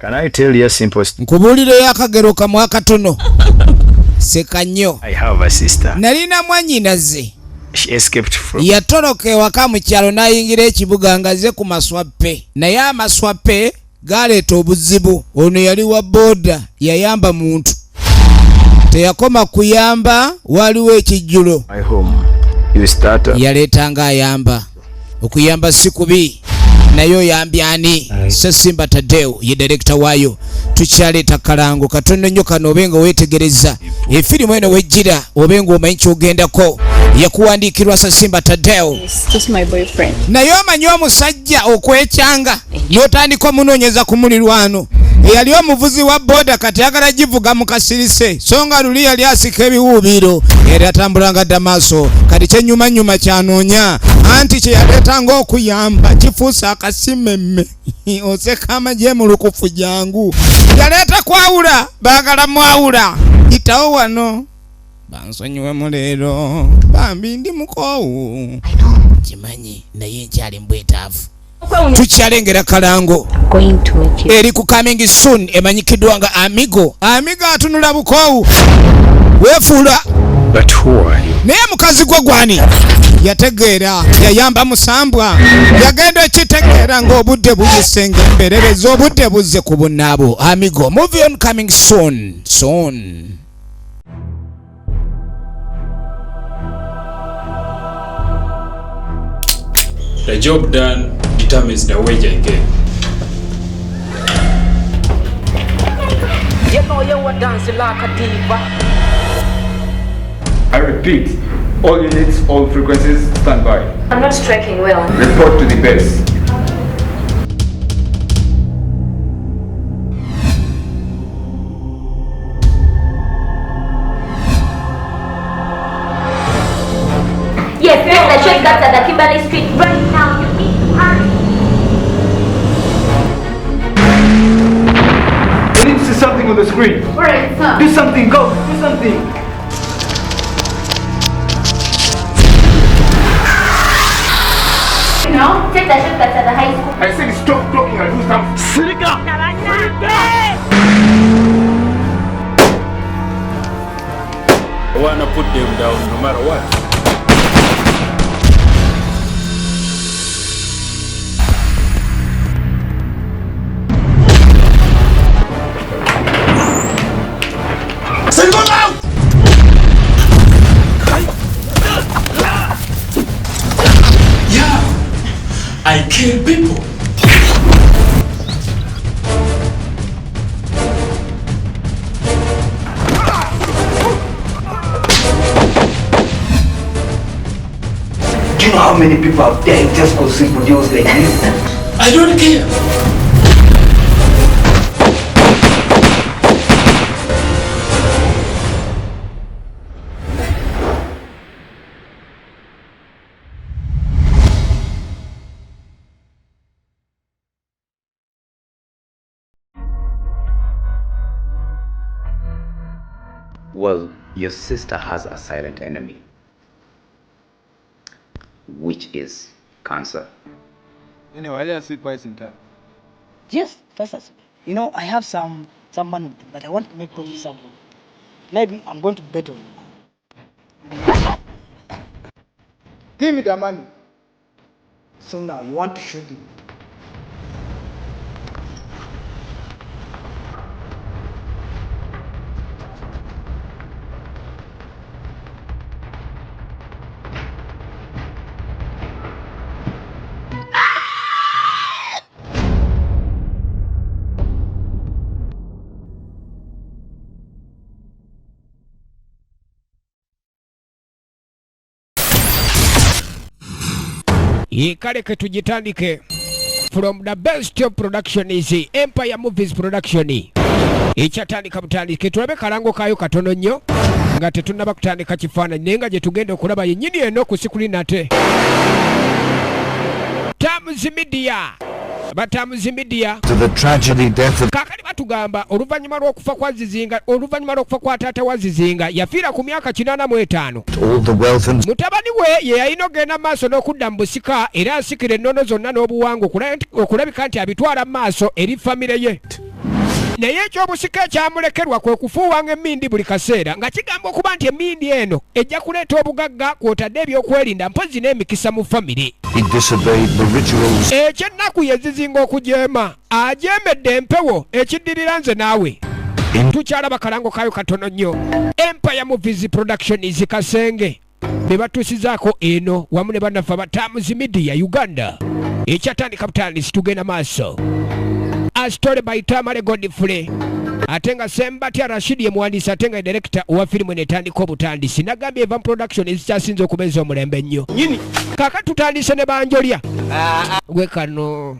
Can I tell you a simple story? Nkubuulireyo akagero kamu akatono. Seka nnyo. I have a sister. Nalina mwannyinaze. She escaped from. Yatoloka ewaka mu kyalo n'ayingira ekibuga ng'azze ku maswappe. Naye amaswappe galeeta obuzibu. Ono yali wa booda, yayamba muntu. Teyakoma kuyamba, waliwo ekijjulo. My home. You start up. Yaleetanga ayamba. Okuyamba si kubi, naye oyambye ani? Ssesimba Tadeo ye direkita waayo. Tukyaleeta kalango katono nnyo kano obe nga weetegereza efirimu eno wejjira, obe nga omanyi ky'ogendako. Yakuwandiikirwa Ssesimba Tadeo. It's just my boyfriend. Naye omanyi omusajja okwekyanga n'otandika omunoonyeza ku mulirwano. Eyali omuvuzi wa boda kati ayagala givuga mu kasirise, so nga luli yali asika ebiwuubiiro, yali atambulanga dda maaso. Kati kyenyumanyuma kyanoonya, anti kye yaleetanga okuyamba kifuuse akasimemme. Oseka amagye mu lukufu jangu. Yaleeta kwawula, baagala mwawula. Itawo wano bansonyiwemu leero, bambi ndi mukoowu. Kimanyi naye nkyali mu bwetaavu. Tukyalengera kalango eri ku coming soon, emanyikiddwa nga Amigo. Amigo atunula bukoowu, weefuula. But who are you? Naye mukazi gwe gwani? Yategeera yayamba musambwa, yagenda okitegeera ng'obudde buyise, ng'emberereza obudde buzze ku bunnaabo. Amigo movie on coming soon, soon. The job done determines the wage I get. You know you were dancing like a diva. I repeat, all units, all frequencies, stand by. I'm not striking well. Report to the base. Yes, take the shortcuts at the Kimberley Street right now. You need to hurry. We need to see something on the screen. All right, sir. Do something, go, do something. No, take the shortcuts at the high school. I said stop talking and do something. Sirika! I want to put them down no matter what. Yeah, I kill people. Do you know how many people have died just for simple deals like this? I don't care. Well, your sister has a silent enemy, which is cancer. Anyway, I didn't see quite some time. Yes, first, you know, I have some money, but I want to make profit something. Maybe I'm going to bet on you. Give me the money. So now you want to shoot me? Kale ke tugitandike. From the best of production is Empire Movies Production. Ekyatandika butandike, tulabe kalango kaayo katono nnyo nga tetunnaba kutandika kifaananyi, naye nga gye tugenda okulaba yennyini eno ku sikulini ate. Times Media. Aba Times Media. To the tragedy death of Kaakati batugamba oluvannyuma lw'okufa kwa Zizinga, oluvannyuma lw'okufa kwa taata wa Zizinga, yafiira ku myaka 85. All the wealth and Mutabani we ye yalina okugenda mu maaso n'okudda mu busika era asikira ennono zonna n'obuwangwa okulabika nti abitwala mu maaso eri famire ye. Naye ekyobusika ekyamulekerwa kwe kufuuwanga emmindi buli kaseera, nga kigamba okuba nti emmindi eno ejja kuleeta obugagga, kw'otadde ebyokwerinda, mpozzi n'emikisa mu famire. He disobeyed the rituals Ekyennaku ye zizinga okujeema, ajeemedde empewo, ekiddirira nze naawe tukyalaba kalango kayo katono nnyo. Empire Movies Productions Kasenge be batuusizaako eno wamu ne bannaffe abatamuzi media Uganda. Ekyatandika butandisi, tugenda maaso. A story by Tamale Godfrey, ate nga Sembatya Rashid ye muwandiisi, ate nga director owa firimu eno etandika obutandisi. Nagambye eva mu production ezikyasinze okubeeza omulembe ennyo. Kaakati tutandise ne banjolya gwe kano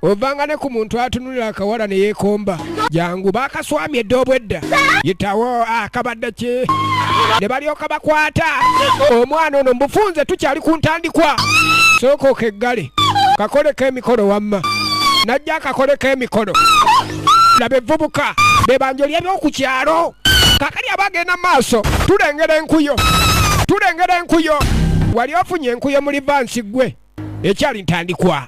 ovanga ne ku muntu atunulira akawala ne yeekomba. Jangu, bakaswamye edda obwedda, yitawo akabadde ki ne balyoka bakwata omwana ono. Mubufunze tukyali ku ntandikwa. Sooka okeggale kakoleko emikolo, wamma najja akakoleko emikolo. Laba evvubuka bebanjolya ebyoku kyalo. Kakali abagenda mu maaso, tulengera enkuyo, tulengera enkuyo. Wali ofunye enkuyo mu livansi gwe? Ekyali ntandikwa,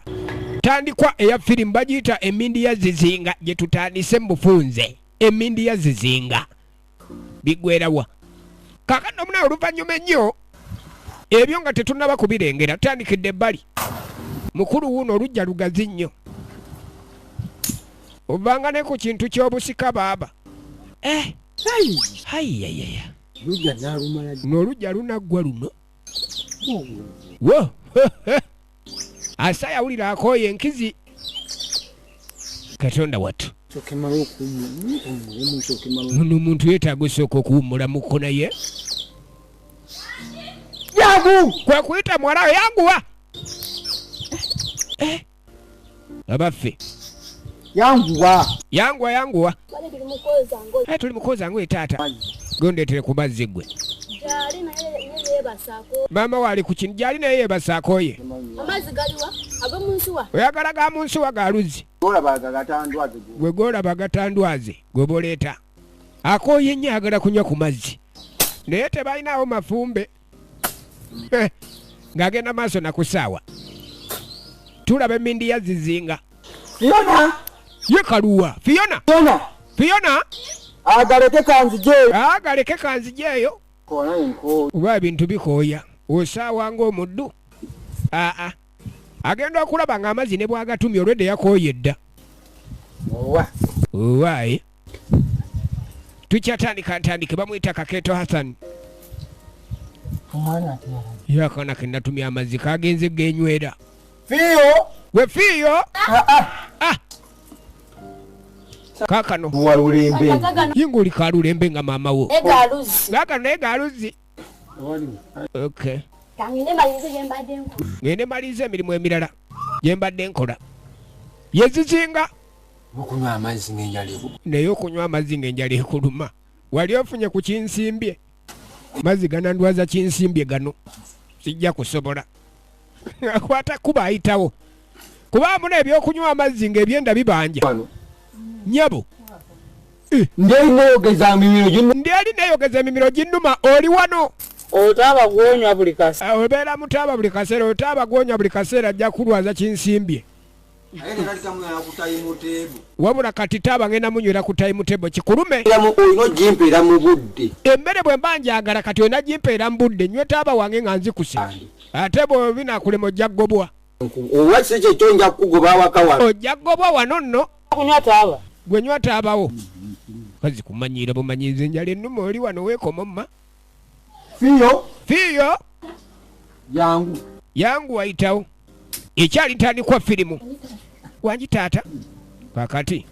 tandikwa eya firimu bagiyita Emindi ya Zizinga, gye tutandise mu bufunze. Emindi ya Zizinga bigwerawa kakano omunaye oluvannyuma ennyo ebyo nga tetunnaba kubirengera. Tutandikidde ebbali. Mukulu wuuno, olujja lugazi nnyo, ovanga ne ku kintu ky'obusika baaba. Eh, hayiyayaya, n'olujja lunaggwa luno wo asa yawulira akooye enkizi. Katonda wattu, muno omuntu yeetaaga osooka okuwummulamuko, naye Yangu! Kwe kuyita muwala we, yanguwa. Eh, abaffe. Yanguwa! Yanguwa, yanguwa. Eh, tuli mukoza ngoye taata, gondeetere ku mazzi gwe. Gyali naye yeebasaako. Maama waali ku kino gyali naye yeebasaako ye. Amazzi galiwa? Ag'omu nsuwa? Oyagala ga mu nsuwa, ga luzzi? Gwe golaba gatandwaze gwe boleeta. Akooye nnyo, ayagala kunywa ku mazzi naye tebalinawo mafumbe. Eh, ng'agenda maaso nakusaawa, tulaba emindi ya Zizinga. Fiona! Ye kaluwa Fiona? Fiona! Fiona! Agaleke kanzijeeyo. Agaleke kanzijeeyo. Oba ebintu bikooya, osaawa ng'omuddu. Aa, agenda okulaba ng'amazzi ne bwagatumye olwedde yakooye dda. Owa! Owaaye, tukyatandika ntandike. Bamuyita Kakeeto Hassan. Ye akaana ke natumye amazzi kagenze genywera. Fiyo! We Fiyo! Ah! Kaakano Walulembe. Yinga oli kalulembe nga maama wo. Egaluzi. Kaakano naye galuzi. Okay. Kangende malirize gye mbadde nkola. Ngende maliriza emirimu emirala gye mbadde nkola. Yezizinga. Okunywa amazzi ng'enjala eku Naye okunywa amazzi ng'enjala ekuluma, wali ofunye ku kinsimbye? Mazzi ganandwaza kinsimbye gano, sijja kusobola. Akwata kuba ayitawo kubaamu n'ebyokunywa amazzi ng'ebyenda bibanja nyabo. Nderi neeyogeza mimiro gino. Ndi ali neeyogeza emimiro ginnuma, oli wano. Otaaba gwonywa buli kaseera. Ah, obeera mutaaba buli kaseera, otaaba gwonywa buli kaseera ajja kulwaza kinsimbye. Wabula kati taaba ngenda munywera ku time table kikulume. Olina ogimpeera mu budde. Emmere bwe mba njagala kati olina gimpeera mu budde, nywe taaba wange nga nzikuse, ate bwebinakulema ojja kugobwa. Owa si kyekyo, nja kukugoba awaka wano. Ojja kugobwa wano nno. Kunywa taaba. Gwe nywa taabawo, kazi kumanyiira bumanyiizi, enjala ennuma, oli wano weekoma mma. Fiyo! Fiyo! Jangu. Yangu, wayitawo. Ekyali ntandikwa firimu. Wangi taata? Kakati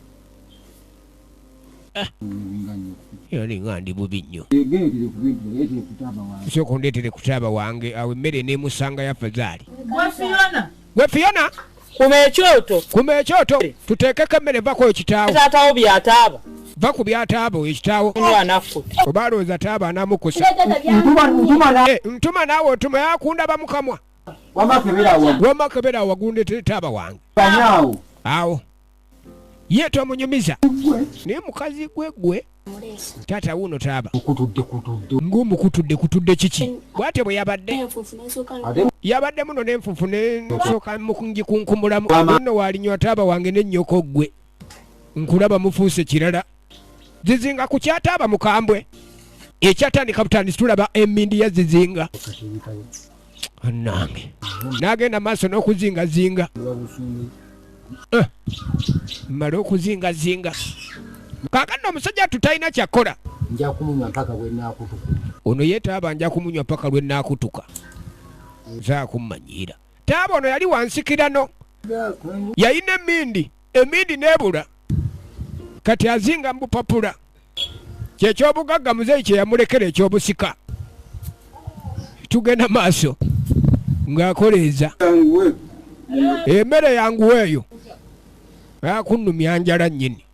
yali nga ndi bubi nnyo. Sooka ondeetere kutaaba wange awo, emmere eneemusanga yafazaali. Gwe Fiona. Gwe Fiona! Kuma ekyoto. Kuma ekyoto tuteekeko emmere. Vako ekitaawo. Taatawo byataaba. Va ku byataaba oyo ekitaawo. Kunywa naffe. Oba alowooza taaba anamukusa. Eh, ntuma naawe otuma yakundaba mukamwa. Wama kebera awo. Wama kebera awo, wagundeetere taaba wange. Banyaawo. Awo ye tomunyumiza naye mukazi gwe gwe taata wuuno taaba. Kutudde kutudde. Ng'omukutudde kutudde kiki bwatyo bwe yabadde. Enfuufu n'esooka. Ate Yabadde muno n'enfuufu nensooka mukungikunkumulamu. Wama. Nno walinywa taaba wange nennyoko gwe. Nkulaba mufuuse kirala. Zizinga ku kyataaba mukambwe. Ekyatandika butandisi tulaba emindi ya zizinga. Nange. N'agenda maaso n'okuzingazinga. Mmale okuzingazinga. Kaakano omusajja tutalina kyakola. Nja kumunywa mpaka lwe nnaakutuka. Ono ye taaba nja kumunywa mpaka lwe nnaakutuka. Nzaakummanyiira. Taaba ono yali wansikirano. Yalina emindi, emindi n'ebula. Kati azinga mu bupapula. Kyekyobugagga muzeeyi kye yamulekera ekyobusika. Tugenda maaso ng'akoleeza. Emmere yanguwa eyo. Akunnumya njala nnyini.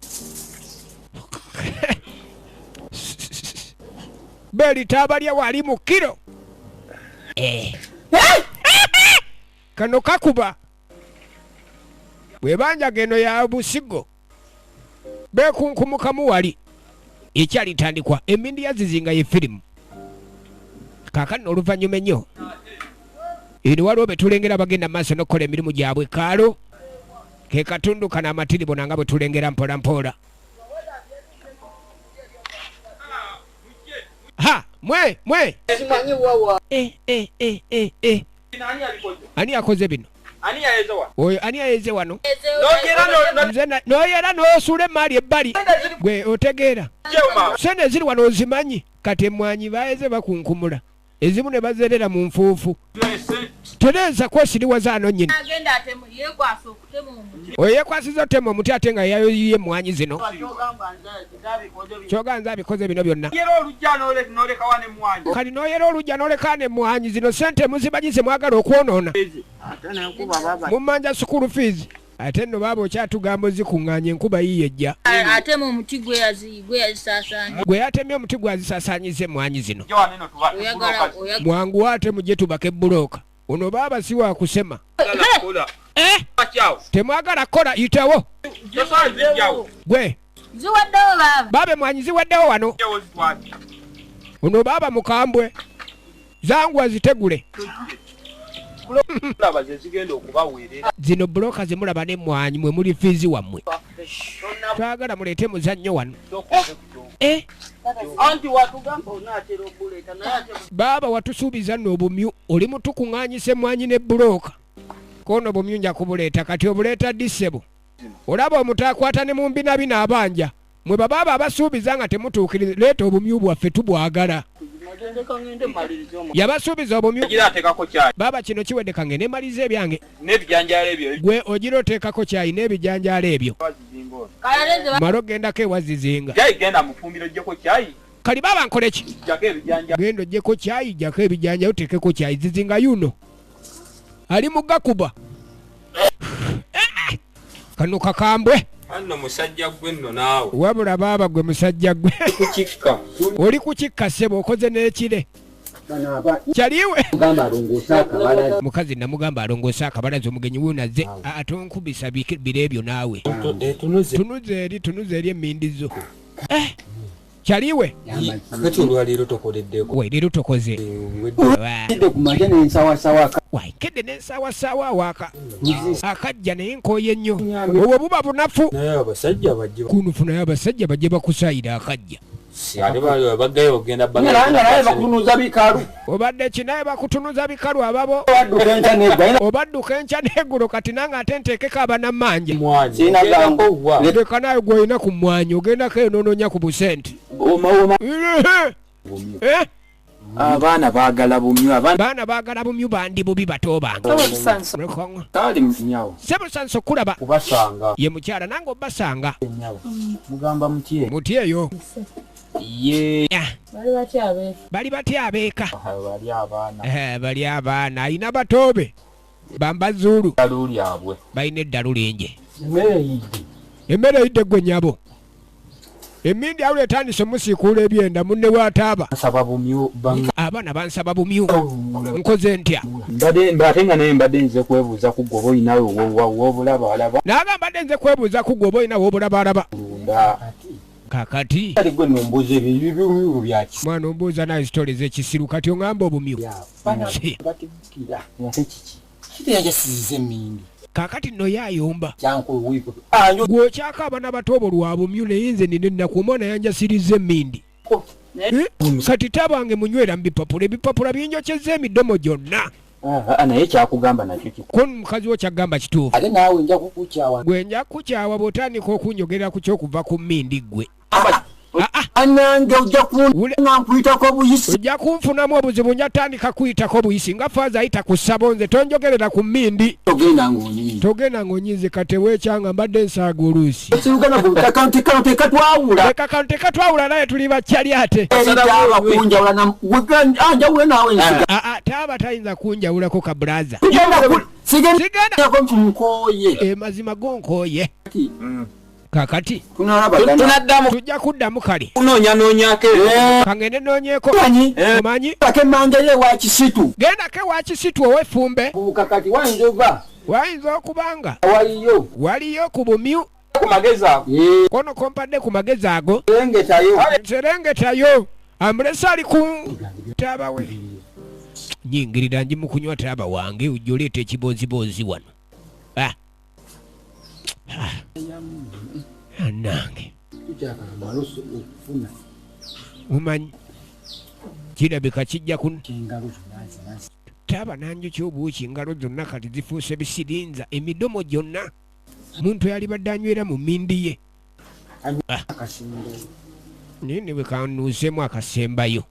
Beri taabalya wali mu kiro. Kano kakuba. Bwebanja geno ya busigo. Beekunkumukamu wali. Ekyalitandikwa emindi ya zizinga ye firimu. Kaakano oluvannyuma ennyo. Eno waliwo be tulengera bagenda maaso n'okukola emirimu gyabwe kaalo. Ke katundu kano amatiribona nga bwe tulengera mpola mpola. Ha, mwe, mwe. Ani akoze bino? Oyo ani ayeze wano? Noyera n'osuula emaali ebbali. Gwe otegeera. Sente ziri wano ozimanyi. Kati emmwanyi baayeze bakunkumula. Ezimu ne bazerera mu nfuufu. Tereza kwesiriwaza ano nnyini. Oyo yeekwasiza otema omuti ate nga yayoyiye emmwanyi zino. Kyoganza abikoze bino byonna. Kati n'oyera olujja n'oleka n'emmwanyi zino sente muzimanyi ze mwagala okwonoona. Mummanja school fees. Ate nno baaba okyatugamba ozikuŋŋaanya enkuba yiyo ejja. Atema omuti gwe yazisaasaanya. Gwe yatemye omuti gwazisaasaanyiza emmwanyi zino. Mwanguwa ate mujje tubake bbulooka. Ono baaba si wa kusema. Temwagala kukola yitawo. Gwe. Ziwaddewo baaba. Baaba emmwanyi ziwaddewo wano. Ono baaba mukambwe. Zangu azitegule. Zino bbulooka ze mulaba n'emmwanyi mwe muli fiizi wammwe. Twagala muleete muzannyo wano. Baaba watusuubiza nno obumyu oli mutukuŋŋaanyisa emmwanyi ne bbulooka. Kono obumyu nja kubuleeta kati obuleeta ddi ssebo? Olaba omuntu akwata ne mu mbinabina abanja. Mwe babaaba abasuubiza nga temutuukiriza leeta obumyu bwaffe tubwagala. Yabasuubiza obumyu. Baaba kino kiwedde kange ne maliza ebyange. Gwe ogira oteekako kyayi n'ebijanjaalo ebyo. Mala ogendako ewa Zizinga. Kali baaba nkole ki? Genda oggyeko kyayi, ggyako ebijanjaalo oteekeko kyayi. Zizinga yuno. Ali mu gakuba. Kano kakambwe. Anno musajja gwe nno naawe. Wabula baaba gwe musajja gwe. Kukikka. Oli kukikka ssebo okoze n'ekire. Kyaliwe. Mukazi namugamba alongoose akabalaza omugenyi wuuno azze. Atonkubisa biro ebyo naawe. Tunuze eri emmindi zo. Kyaliwe. Kati olwaleero tokoleddeko. We leero tokoze. Waikedde n'ensawasaawa awaka. Akajja naye nkooye nnyo. Obwo buba bunafu. Naye abasajja bajje. Kunufu naye abasajja bajje bakusaayira akajja. Ate baggayo ogenda Obadde ki naye bakutunuza bikalu ababo. Obadduka enkya n'eggulo kati nange ate nteekeko abanammanja. Leka naye gw'olina ku mmwanyi ogendako eyo n'onoonya ku busente. Abaana baagala bumyu. Abaana baagala bumyu bandi bubi bato bange. Sebusanso kulaba. Ye mukyala nange obasanga. Mugamba mutye. Mutye eyo. Ye. Bali batya abeeka. Bali abaana. Bali abaana alina batoobe. Bambazuulu. Balina eddalu lingi. Emmere eyidde gwe nnyabo. Emindi awula etandise omusiikuula ebyenda munne w'ataaba. Abaana bansaba bumyu. Nkoze ntya? Ate nga naye mbadde nze kwebuuza ku gwe oba olinawo w'obulabalaba. Naga mbadde nze kwebuuza ku gwe oba olinawo w'obulabalaba. Kakati. Mwana ombuuza naye sitole z'ekisiru kati oŋŋamba obumyu. Kaakati nno ye ayomba. Gwokyako abaana bato obwo lwa bumyu, naye nze nina ennaku, omwana yanjasirizza emmindi. Kati tabange munywera mu bipapula, ebipapula binjokyezza emidomo gyonna. Naye kyakugamba nakyo kiko. Ko mukazi wo kyagamba kituufu. Ate naawe nja kukukyawa. Gwe nja kukukyawa bw'otandika okunjogerera ku ky'okuva ku mmindi ggwe. Anange ojja kunga nkuyitako buyisi. Ojja kunfunamu obuzibu, nja tandika kuyitako buyisi nga faaza ayita ku ssabo, nze tonjogerera ku mmindi. Togenda ng'onyiize. Togenda ng'onyiize, kate weekyanga mbadde nsaaga oluusi. Kano tekatwawula. Leka kano tekatwawula, naye tuli bakyali ate. Taaba kunjawula na anjawule naawe nsiga. Taaba tayinza kunjawulako ka brother. Sigenda nkooye. Mazima go nkooye. Kakati tunaddamu tujja kuddamu kale kunoonyanoonyako kangende noonyeeko omanyi kemangere ewa Kisitu, gendako ewa Kisitu ow'effumbe. Kakati wayinza ova wayinza okubanga waliyo waliyo ku bumyu ku magezi ago kono kompadde ku magezi ago serengetayo serengetayo amulese ali ku taaba we nyingirira nji mu kunywa taaba wange ujja oleeta ekiboozibozi wano. Nange omanyi kirabika kijja kuno taaba nanjukya obuuki, engalo zonna kati zifuuse bisirinza, emidomo gyonna muntu yalibadde anywera mu mmindi ye. Naye ne bwe kanuuseemu akasembayo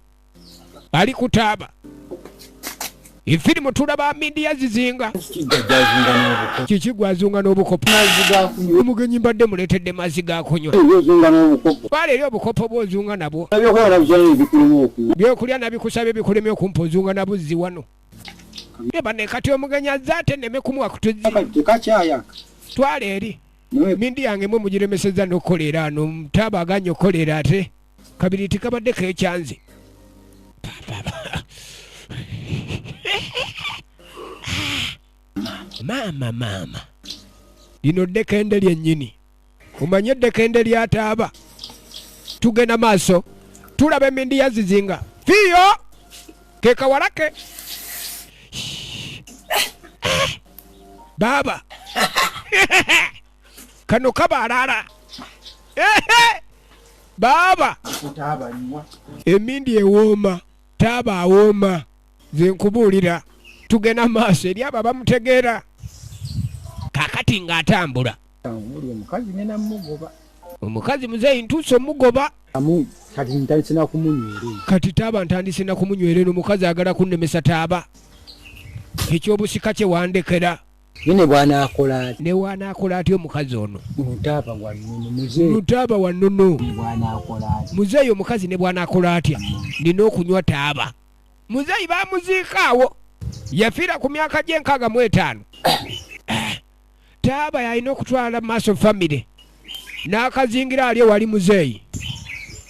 ali kutaaba. Efirimu tulaba mmindi yazizinga kiki gwazunga n'obukopo. Omugenyi mbadde muleetedde mazzi ga kunywa, twala eri obukopo bw'ozunga nabwo, byokulya nabikusabye bikulemye okumpa, ozunga na buzzi wano. Bane kati omugenyi azze ate nneme kumuwa kutuzzi, twala eri mindi yange mwe mugiremesezza n'okukoleera ano mutaaba aganye okukoleera ate kabiri tikabadde keekyanze. Maama maama lino ddekende lyennyini, omanye eddekende lyataaba. Tugenda maaso tulaba emindi yazizinga fiyo ke kawala ke baaba kano kabalala baaba emindi ewooma, taaba awooma, nze nkubuulira. Tugenda maaso eri abo abamutegeera. Kakati ng'atambula omukazi muzeeyi ntuuse omugoba kati taaba ntandise na kumunywera eno, omukazi agala kunnemesa taaba ekyobusika kye wandekera. Ne bw'anaakola atya? Ne bw'anaakola atya omukazi ono? Mutaaba wa nnono muzeeyi. Mutaaba wa nnono. Bw'anaakola atya? Muzeeyi omukazi ne bw'anaakola atya? Nina okunywa taaba. Muzeeyi baamuziika awo. Yafiira ku myaka gye 65. Taaba yalina okutwala maaso famire. N'akazingira ali ewali muzeeyi.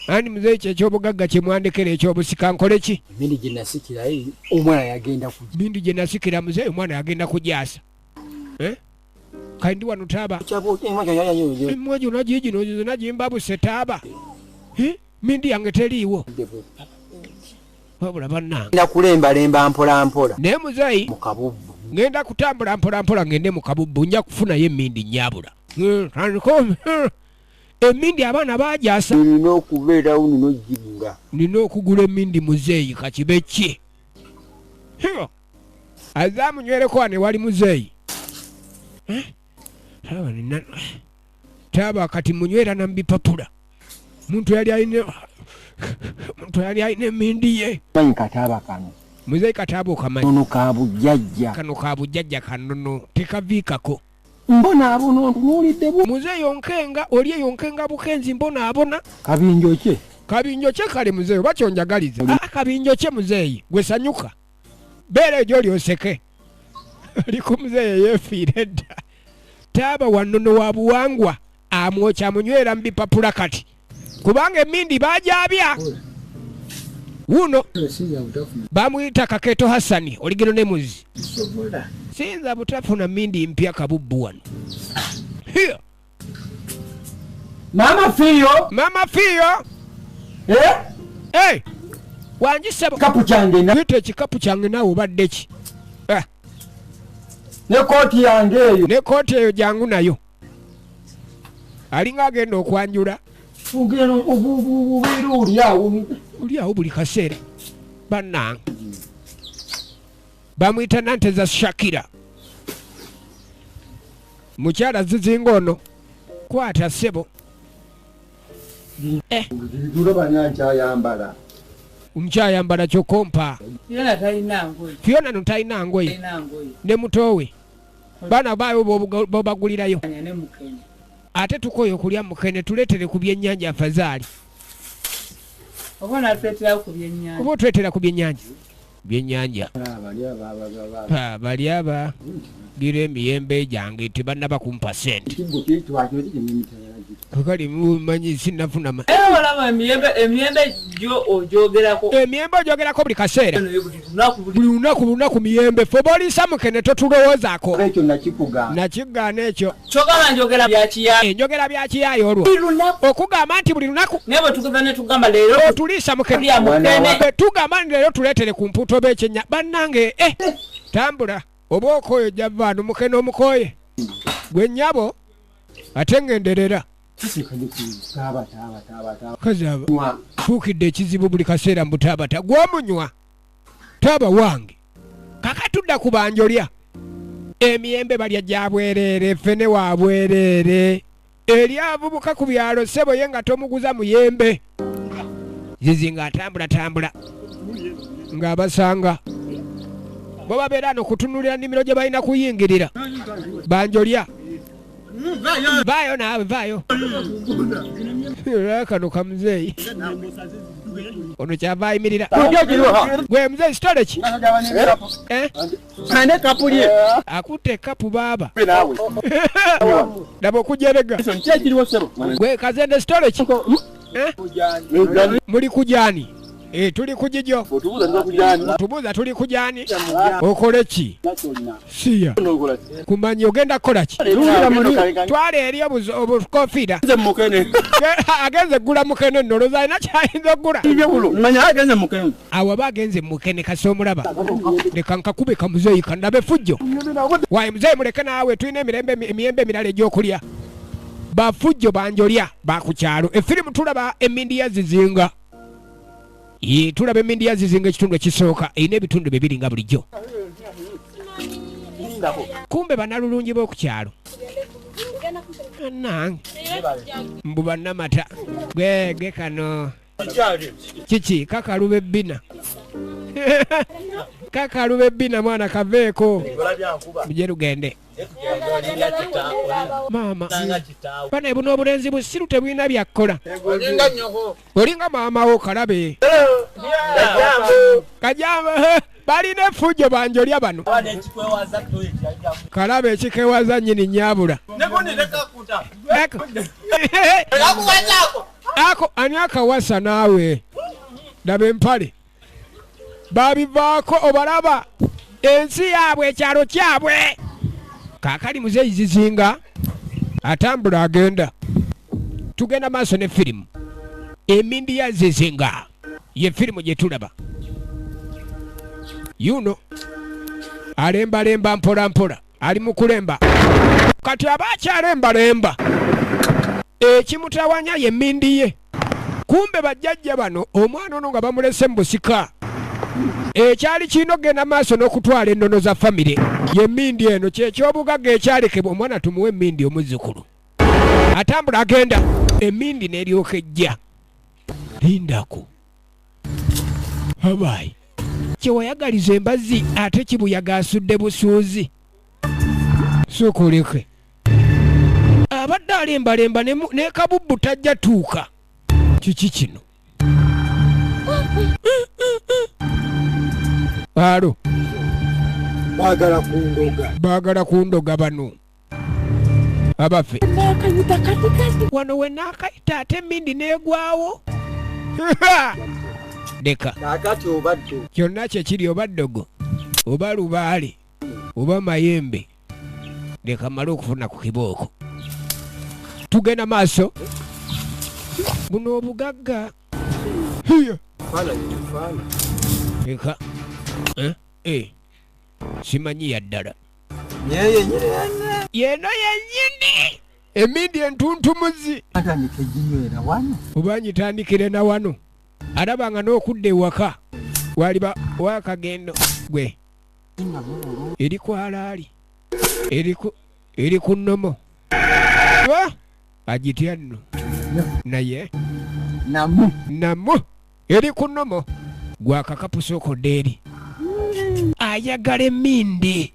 Ani muzeeyi kyekyobugagga kye mwandekera ekyobusika nkole ki? Mindi gye nasikira omwana yagenda kujja. Mindi gye nasikira muzeeyi omwana yagenda kugyasa. Kandi wano taaba. Emwa gyonna giigino zonna gimbabuse taaba. Mindi yange teriiwo. Wabula bannange. Ngenda kulembalemba mpola mpola. Naye muzeeyi mu kabubbu. Ngenda kutambula mpola mpola ngende mu kabubbu nja kufunayo emmindi nnyabula. Emmindi abaana baagyasa. Nina okubeerawo nina okugigula. Nina okugula emmindi muzeeyi kakibe ki? Azze amunywereko wano ewali muzeeyi. Taaba kati munywera na mu bipapula. Muntu yali alina emmindi ye. Manyi kataaba kano. Muzeeyi kataaba okamanyi. Kano ka bujjajja. Kano ka bujjajja kanono tekaviikako. Mbonaabona ontunuulidde bu. Muzeeyi onkenga oli eyo nkenga bukenzi mbonaabona. Kabinjo kye. Kabinjo kye kale muzeeyi oba kyonjagaliza. Kabinjo kye muzeeyi gwe sanyuka. Beera egyo oli oseke. Oli ku muzeeyi yeefiire dda. Taaba wa nnono wa buwangwa amwokya munywera mu bipapula kati. Kubanga emmindi baagyabya. Wuno bamuyita Kakeeto Hassani oligeno ne muzi. Siyinza butafuna mmindi mpya kabubbu wano. Hiyo. Mama Fiyo. Mama Fiyo. Eh? Wangi ssebo. Kikapu kyange na. Yita ekikapu kyange naawe obadde ki? Ne kooti yange eyo. Ne kooti eyo jangu nayo. Alinga agenda okwanjula. Ugenda obubeera oli awo. Oli awo buli kaseera. Bannange. Bamuyita Nanteza Shakira. Mukyala Zizinga ono. Kwata ssebo. Nkyayambala. Nkyayambala kyokka. Fiona talina ngoye. Fiona no talina ngoye. Ne mutowe. Baana baayo bobagulirayo. Ate tukoye okulya mukene tuleetere ku byennyanja afazaali. Oba natuleetera ku byennyanja. Oba otuleetera ku byennyanja. Byennyanja. Bali aba gira emiyembe gyange tebannaba kumpa ssente. Kakali mumanyi sinnafuna ma. Era olaba emiyembe gyo ogyogerako. Emiyembe ogyogerako buli kaseera. Buli lunaku miyembe. Ffe b'oliisa mukene totulowoozaako. Ekyo nakikugaana. Nakigaana ekyo. Kyogamba njogera bya kiyaaye. Njogera bya kiyaaye olwo. Okugamba nti buli lunaku. Naye bwe tugeza ne tugamba leero. Otuliisa mukene. Bwe tugamba nti leero tuleetere ku mpuuta oba ekyennya. Bannange tambula. Oba okooye ojja vaano mukene omukooye. Gwe nnyabo ate ngenderera. Kazi aba fuukidde ekizibu buli kaseera mbu taabata. Gw'omunywa taaba wange. Kakatudda ku banjolya. Emiyembe balya gya bwereere, ffene wa bwereere. Eri avubuka ku byalo ssebo ye nga tomuguza muyembe. Zizinga atambula tambula ng'abasanga. Bo babeera ano kutunuulira nnimiro gye balina kuyingirira. Banjolya. Vaayo naawe vaayo. Kano kamuzeeyi. Ono kyava ayimirira. Gwe muzeeyi sitole ki? Akutte ekkapu baaba. Laba okujerega. Gwe kazende sitole ki? Muli kujani. Tuli kujijo. Tubuuza tuli kujani. Okole ki? Siya. Kumanyi ogenda kukola ki? Twala eri obukofiira. Agenze gula mukene nno olowooza alina ky'ayinza okugula. Awo aba agenze mukene kasi omulaba. Leka nkakube kamuzeeyi kandabe effujjo. Waayi muzeeyi muleke naawe tulina emiyembe emirala egy'okulya. Bafujjo banjolya ba ku kyalo. Efirimu tulaba emindi ya Zizinga. Tulaba emindi ya Zizinga ekitundu ekisooka erina ebitundu bibiri nga bulijjo. Kumbe bannalulungi b'oku kyalo. Nange mbu bannamata gwe kano kiki kakaluba ebbina. Kakaluba ebbina mwana kaveeko. Mujje lugende. Maama bane buno obulenzi busiru tebulina byakkola. Olinga maama wo kalabe. Kajambo balina effujjo banjolya bano. Kalabe ekikewaza nnyini nnyabula. Ako ani akawasa naawe. Laba empale. Babivaako obalaba ensi yaabwe ekyalo kyabwe. Kaakali muzeeyi Zizinga atambula agenda. Tugenda maaso ne firimu. Emindi ya Zizinga ye firimu gye tulaba. Yuno alembalemba mpola mpola ali mu kulemba. Kati aba akyalembalemba ekimutawanya ye mmindi ye. Kumbe bajjajja bano omwana ono nga bamulese mu busika. Ekyali kirina okugenda maaso n'okutwala ennono za famire ye mmindi eno kyekyobugagga ekyalekebwa omwana tumuwe emmindi omuzzukulu. Atambula agenda emmindi n'eryoka ejja. Lindako. Abayi. Kyewayagaliza embazzi ate kibuyaga asudde busuuzi. Sooka oleke. Abadde alembalemba ne kabubbu tajja tuuka. Kiki kino? Alo. Baagala kundoga. Baagala kundoga bano. Abaffe. Wano we naakayita ate emmindi n'egwawo. Leka. Kaakati oba ddo. Kyonna kye kiri oba ddogo, oba lubaale, oba mayembe. Leka mmale okufuna ku kibooko. Tugenda maaso. Buno obugagga. Hiya. Leka. Simanyi ya ddala. Yeno yennyini emindi entuntumuzi. Atandika eginywera wano. Oba ngitandikire na wano. Alaba nga n'okudda ewaka waliba wakagendo gwe eri ku halaali, eri ku nnomo. Agitya nno naye namu eri ku nnomo. Gwakakapu sookodde eri ayagala emindi.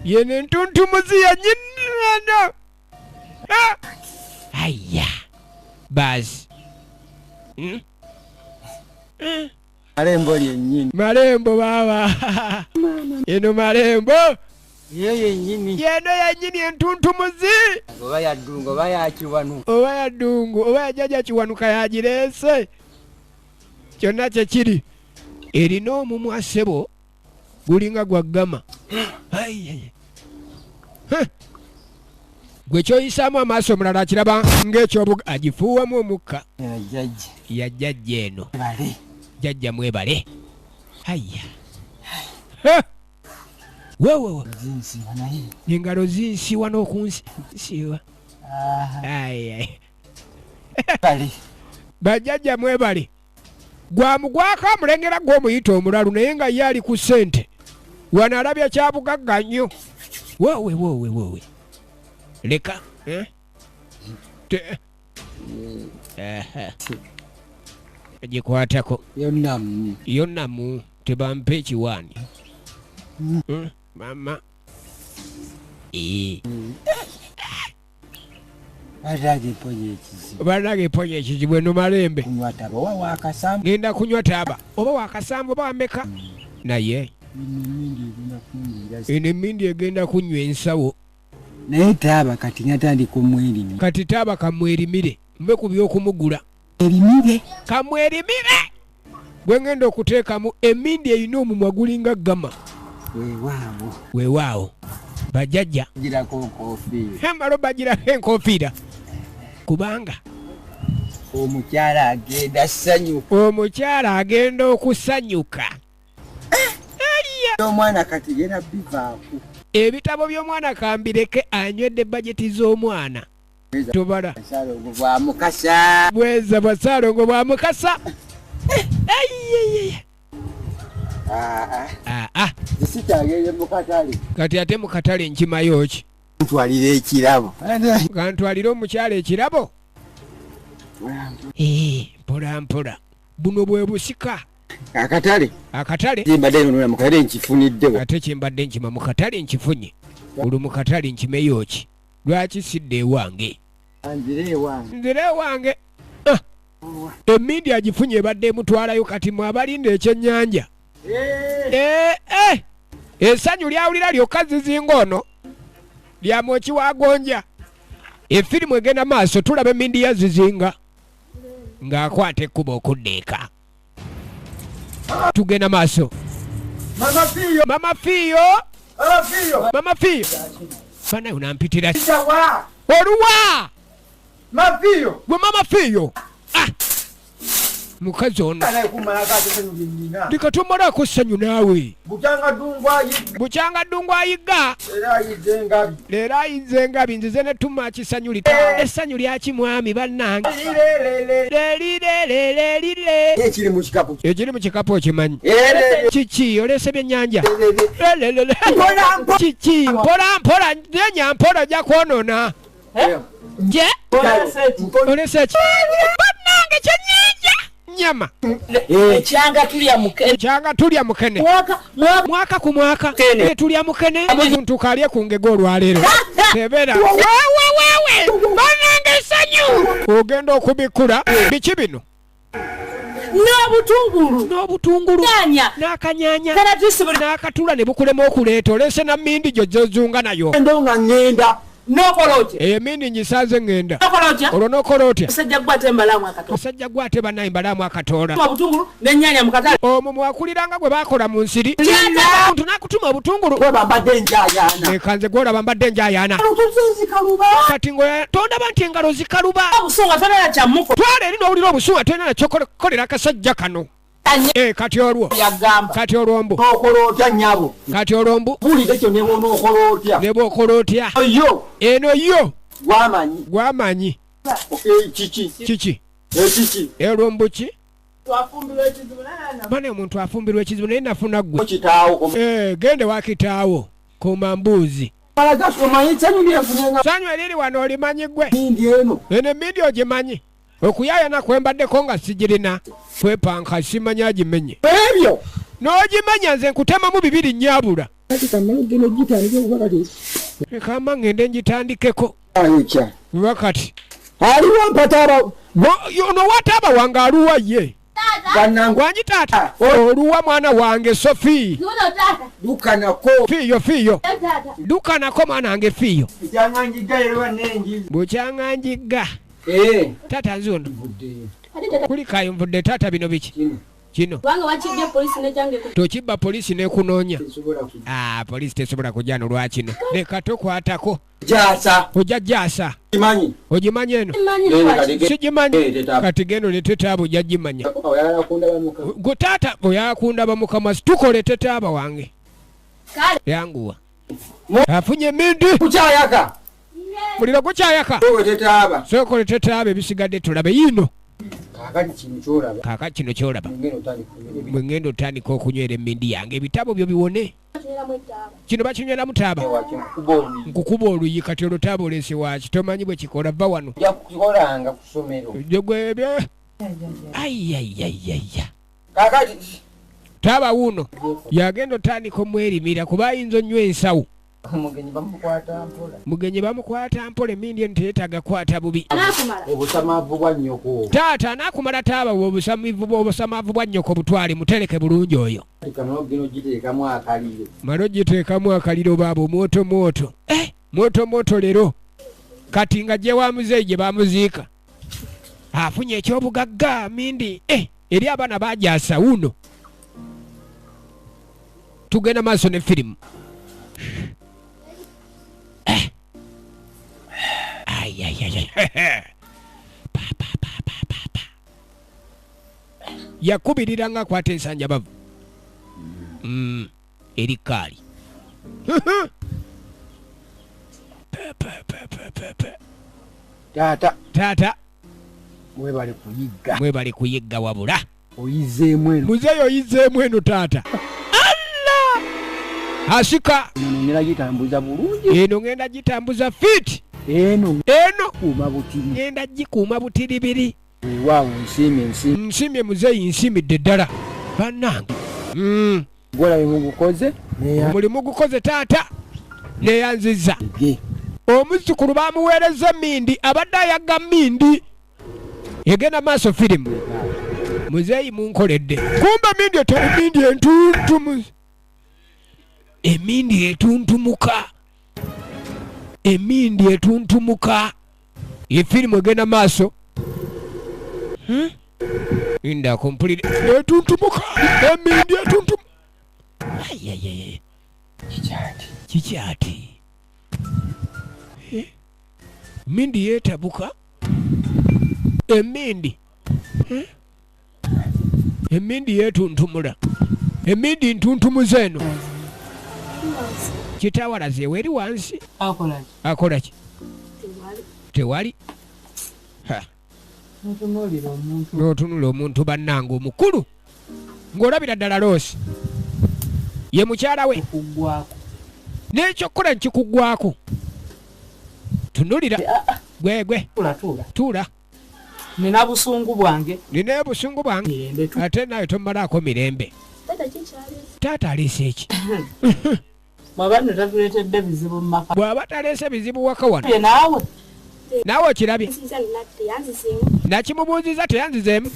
Yeno entuntumuzi yennyini. Aya bazi. Malembo yennyini. Malembo baba. Eno malembo. Ye yennyini. Yeno yennyini entuntumuzi. Oba ya ddungu oba ya Kiwanuka. Oba ya ddungu oba ya jjajja Kiwanuka yagireese. Kyonna kye kiri. Erina omumwa ssebo gulinga gwa ggama. Gwe kyoyisaamu amaaso omulala akiraba ng'ekyobuga agifuuwamu omukka. Ya jjajja eno. Jjajja mwebale. Aya. Wewe. Engalo zinsiwa n'okunsiwa. Ayi. Bajjajja mwebale. Gwamugwako amulengera gw'omuyita omulalu naye nga ye ali ku ssente. Wano alabya kyabugagga nnyo. Wewe wewe wewe. Leka. Gikwatako. Yonnamu tebampa ekiwaani. Mama. Bannange mponye ekizibu eno malembe. Ngenda kunywa taaba. Oba wakasambu oba wameka. Naye eno emmindi egenda kunywa ensawo. Naye taaba kati natandika omwerimire. Kati taaba kamwerimire. Nve ku by'okumugula. Erimire. Kamwerimire. Gwe ngenda okuteekamu emmindi erina omumwa gulinga ggama. Weewaawo. Weewaawo. Bajjajja. Bagirako enkofiira. Malo bagirako enkofiira. Kubanga omukyala agenda sanyuka. Omukyala agenda okusanyuka. Omwana kati genda bivaako. Ebitabo by'omwana kambireke anywedde bajeti z'omwana. Tobala. Ssalongo bwa Mukasa. Bweza bwa Ssalongo bwa Mukasa. Kati ate mu katale nkimayo ki? Ntwalira ekirabo. Kantwalire omukyala ekirabo? Mpola mpola. Buno bwe busika. Akatale. Akatale. Kimbadde nonona mu katale nkifuniddewo. Ate kimbadde nkima mu katale nkifunye. Olwo mu katale nkimeyo ki? Lwaki sidde ewange? Nzire ewange. Nzire ewange. Emindi agifunye ebadde emutwalayo kati mwe abalinda ekyennyanja. Essanyu lyawulira lyokka zizinga ono lya mwoki wa gonja. Efirimu egenda maaso tulaba emindi ya zizinga ng'akwata ekkubo okudda eka. Tugenda maaso. Mama Fiyo. Mama Fiyo. Mama Fiyo. Mama Fiyo. Bana unampitira. Oluwa. Mama Fiyo. Gwe Mama Fiyo. Ah. Mukazi ono. Leka tomalako ssanyu naawe. Bukyanga ddungu ayigga. Leero ayizze engabi nzize ne tuma kisanyu lita. Essanyu lyaki mwami bannange. Lelirelelelire. Ekiri mu kikapu. Ekiri mu kikapu okimanyi. Kiki oleese byennyanja. Kiki mpola mpola nyenya mpola ojja kwonoona. Nje? Oleese ki? Bannange kyennyanja. Nyama. Ekyanga tulya mukene. Ekyanga tulya mukene. Mwaka ku mwaka. Tulya mukene. Omuntu kalye ku ngege olwaleero. Tebera. Wewe wewe. Bannange essanyu. Ogenda okubikkula. Biki bino? N'obutungulu. N'obutungulu. N'akanyanya. N'akatula ne bukulema okuleeta. Oleese na mmindi gyo gy'ozunga nayo. Nga ŋŋenda. N'okola otya? Emindi ngisanze ŋŋenda. N'okola otya? Olwo n'okola otya? Musajja gwe ate mbalaamu akatoola. Musajja gwe ate bannaye mbalaamu akatoola. Obutungulu n'ennyaanya mu katale. Omwo mwakuliranga gwe baakola mu nsiri. Omuntu n'akutuma obutungulu. Gwolaba mbadde njayaana. Leka nze gwolaba mbadde njayaana. Kati ng'oya tondaba nti engalo zikaluba. Obusungu tolina kyamuko. Twala eri n'owulira obusungu tolina nakyokolera akasajja kano. Eh, kati olwo Yagamba. Kati olwo mbu Okola otya nnyabo? Kati olwo mbu Mpulira ekyo ne bw'onookola otya? Ne bw'okola otya? Yo. Eno yo. Gwamanyi. Gwamanyi. Kiki? Kiki? Ekiki? Olwo mbu ki? Twafumbirwa ekizibu naye Bane omuntu afumbirwa ekizibu naye nafuna ggwe. Kitaawo. Eh, gende wa kitaawo. Kuuma mbuzi. Sanyu eriri wano olimanyi ggwe. Mindi eno. Eno emindi ogimanyi. Okuyaayana kwe mbaddeko nga sigirina. Kwepanka simanyi agimenye. Ebyo. N'ogimenya nze nkutemamu bibiri nnyabula. Kati kamala ogenda ogitandika okuba kati. Leka mba ngende ngitandikeko. Ayokya. Kuba kati. Aliwo mpata Ono wataaba wange aluwa ye. Bannange. Wangi taata. Oluwa mwana wange Sophie. Zuno taata. Dukanako. Fiiyo fiiyo. Taata. Dukanako mwana wange fiiyo. Ekyanganjigga era n'enjizi. Bw'okyanganjigga. Eh. Taata nze ono. Ate taata. Kulikayo nvudde taata bino biki? Kino. Kubanga wakijja poliisi n'ejjange ku. Tokibba poliisi n'ekunoonya. Ah, poliisi tesobola kujja no lwakino. Leka tokwatako. Jasa. Ojja jasa. Kimanyi. Ogimanyi eno? Simanyi. Sigimanyi. Kati genda oleete taaba ojja gimanya. Oyagala kundaba mukama. Gwe taata oyagala kundaba mukama tukolete taaba wange. Kale. Yanguwa. Afunye emindi. Kukyayaka. Muliro gukyayaka. Sooka taaba. Sooka oleete taaba ebisigadde tulabe yiino. Kaakati kino ky'olaba. Kaakati kino ky'olaba. Bwe ngenda otandika okunywera emindi yange ebitabo byo biwone. Kinyweramu ettaaba. Kino bakinyweramu taaba. Nkukuba oluyi kati olwo taaba oleese waaki tomanyi bwe kikola va wano. Ojja kukikolanga ku ssomero. Gwe Ayyayyayyayya. Kaakati. Taaba wuuno yagenda otandika omwerimira kuba ayinza onywa ensawo. Omugenyi bamukwata mpola. Mugenyi bamukwata mpola emindi eno teyeetaaga kukwata bubi. Anaakumala. Obusamavu bwa nnyoko. Taata anaakumala taaba bwe obusamavu bwa nnyoko butwale mutereke bulungi oyo. Kamala ogenda ogiteekamu akaliro. Mala ogiteekamu akaliro baaba omwoto mwoto. Eh, mwoto mwoto leero. Kati nga gye wa muzeeyi gye bamuziika. Afunye ekyobugagga mindi. Eh, eri abaana bagyasa wuno. Tugenda maaso ne firimu. Eh. Ai, ai, ai, ai. Pa, pa, pa, pa, pa, pa. Yakubirira nga akwata ensanjabavu. Eri kaali. Pa, pa, pa, pa, pa, pa. Taata. Taata. Mwebale kuyigga. Mwebale kuyigga wabula. Oyizeemu eno. Muzeeyi oyizeemu eno taata. Allah! Asika. Eno ngenda gitambuza bulungi. Eno ngenda gitambuza fit. Eno. Eno. Kuuma butiri. Ngenda gikuuma butiribiri. Weewaawo nsiimye nsiimye. Nsiimye muzeeyi nsiimidde ddala. Bannange. Gw'olabye mugukoze. Omulimu gukoze taata. Neeyanzizza. Omuzzukulu bamuweereza emmindi abadde ayagga mmindi. Egenda maaso firimu. Muzeeyi munkoledde. Kumbe mmindi emmindi entuntumu. Emmindi etuntumuka. Emmindi etuntumuka. Ye firimu egenda maaso. Indako mpulire. Etuntumuka. Emmindi etuntumuka. Ayayaya. Kikyati. Kikyati. Mmindi yeetabuka. Emmindi. Emmindi yeetuntumula. Emmindi ntuntumuza eno. Kitawalaze eri wansi. Akola ki? Akola ki? Tewali. Tewali. Ha. N'otunuulira omuntu. N'otunula omuntu bannange omukulu. Ng'olabira ddala loosi. Ye mukyala we. Kuggwako. N'ekyokukola nkikuggwako. Tunulira. Gwe gwe. Tuula tuula. Tuula. Nina busungu bwange. Nina busungu bwange. Ate nawe tomalaako mirembe. Taata kikyaleese. Taata aleese eki? Bw'aba nno tatuleetedde bizibu mu maka. Bw'aba taleese bizibu waka wano. Ye naawe. Naawe okirabye. Nziza teyanzizeemu. Nakimubuuzizza teyanzizeemu.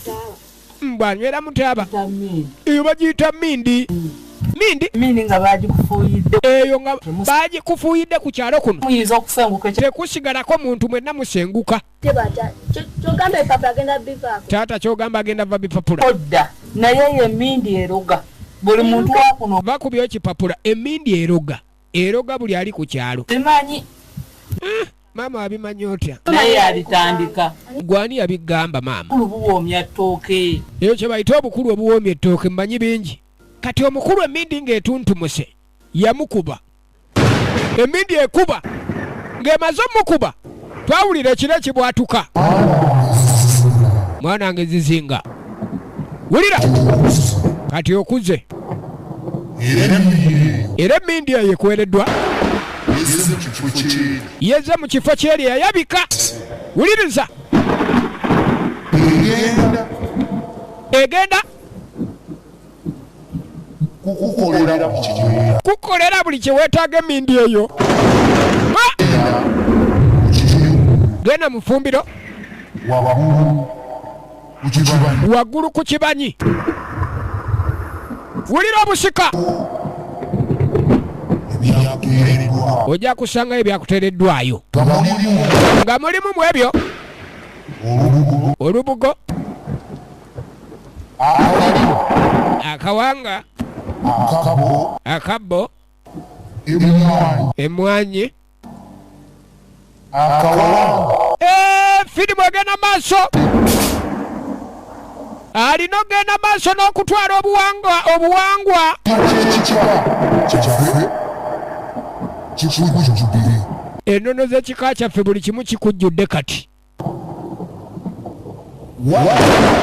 Mbwanywera mutaaba. Mindi. Eyo bagiyita mindi. Mindi? Mindi nga bagikufuuyidde. Eyo nga bagikufuuyidde ku kyalo kuno. Muyinza okusenguka. Tekusigalako muntu mwenna musenguka. Tebata. Ky'ogamba ebipapula agenda bivaako. Taata ky'ogamba agenda va bipapula. Odda. Naye ye mindi eroga. Buli muntu wa kuno. Bakubye ekipapula emindi eroga. Eroga buli ali ku kyalo. Simanyi. Maama abimanyi otya? Naye yabitandika. Gwani yabigamba maama? Obukulu buwoomya ttooke. Eyo kye bayita obukulu obuwoomya ettooke, mmanyi bingi. Kati omukulu emindi ng'etuntumuse yamukuba. Emindi ekuba ng'emaze omukuba, twawulira ekiro ekibwatuka. Mwana wange Zizinga, wulira kati okuze era emindi eyo ekwereddwa yeze mu kifo kyeri yayabika. Wuliriza, egenda kukolera buli kye weetaaga emindi eyo. Genda mu ffumbiro waggulu ku kibanyi, wulira obusika, ojja kusangayo ebyakuteereddwayo nga mulimu mu ebyo olubugo, akawanga, akabbo, emwanyi. Firimu egenda maaso, alina ogenda maaso n'okutwala obuwangwa. Ennono z'ekika kyaffe buli kimu kikujjudde kati.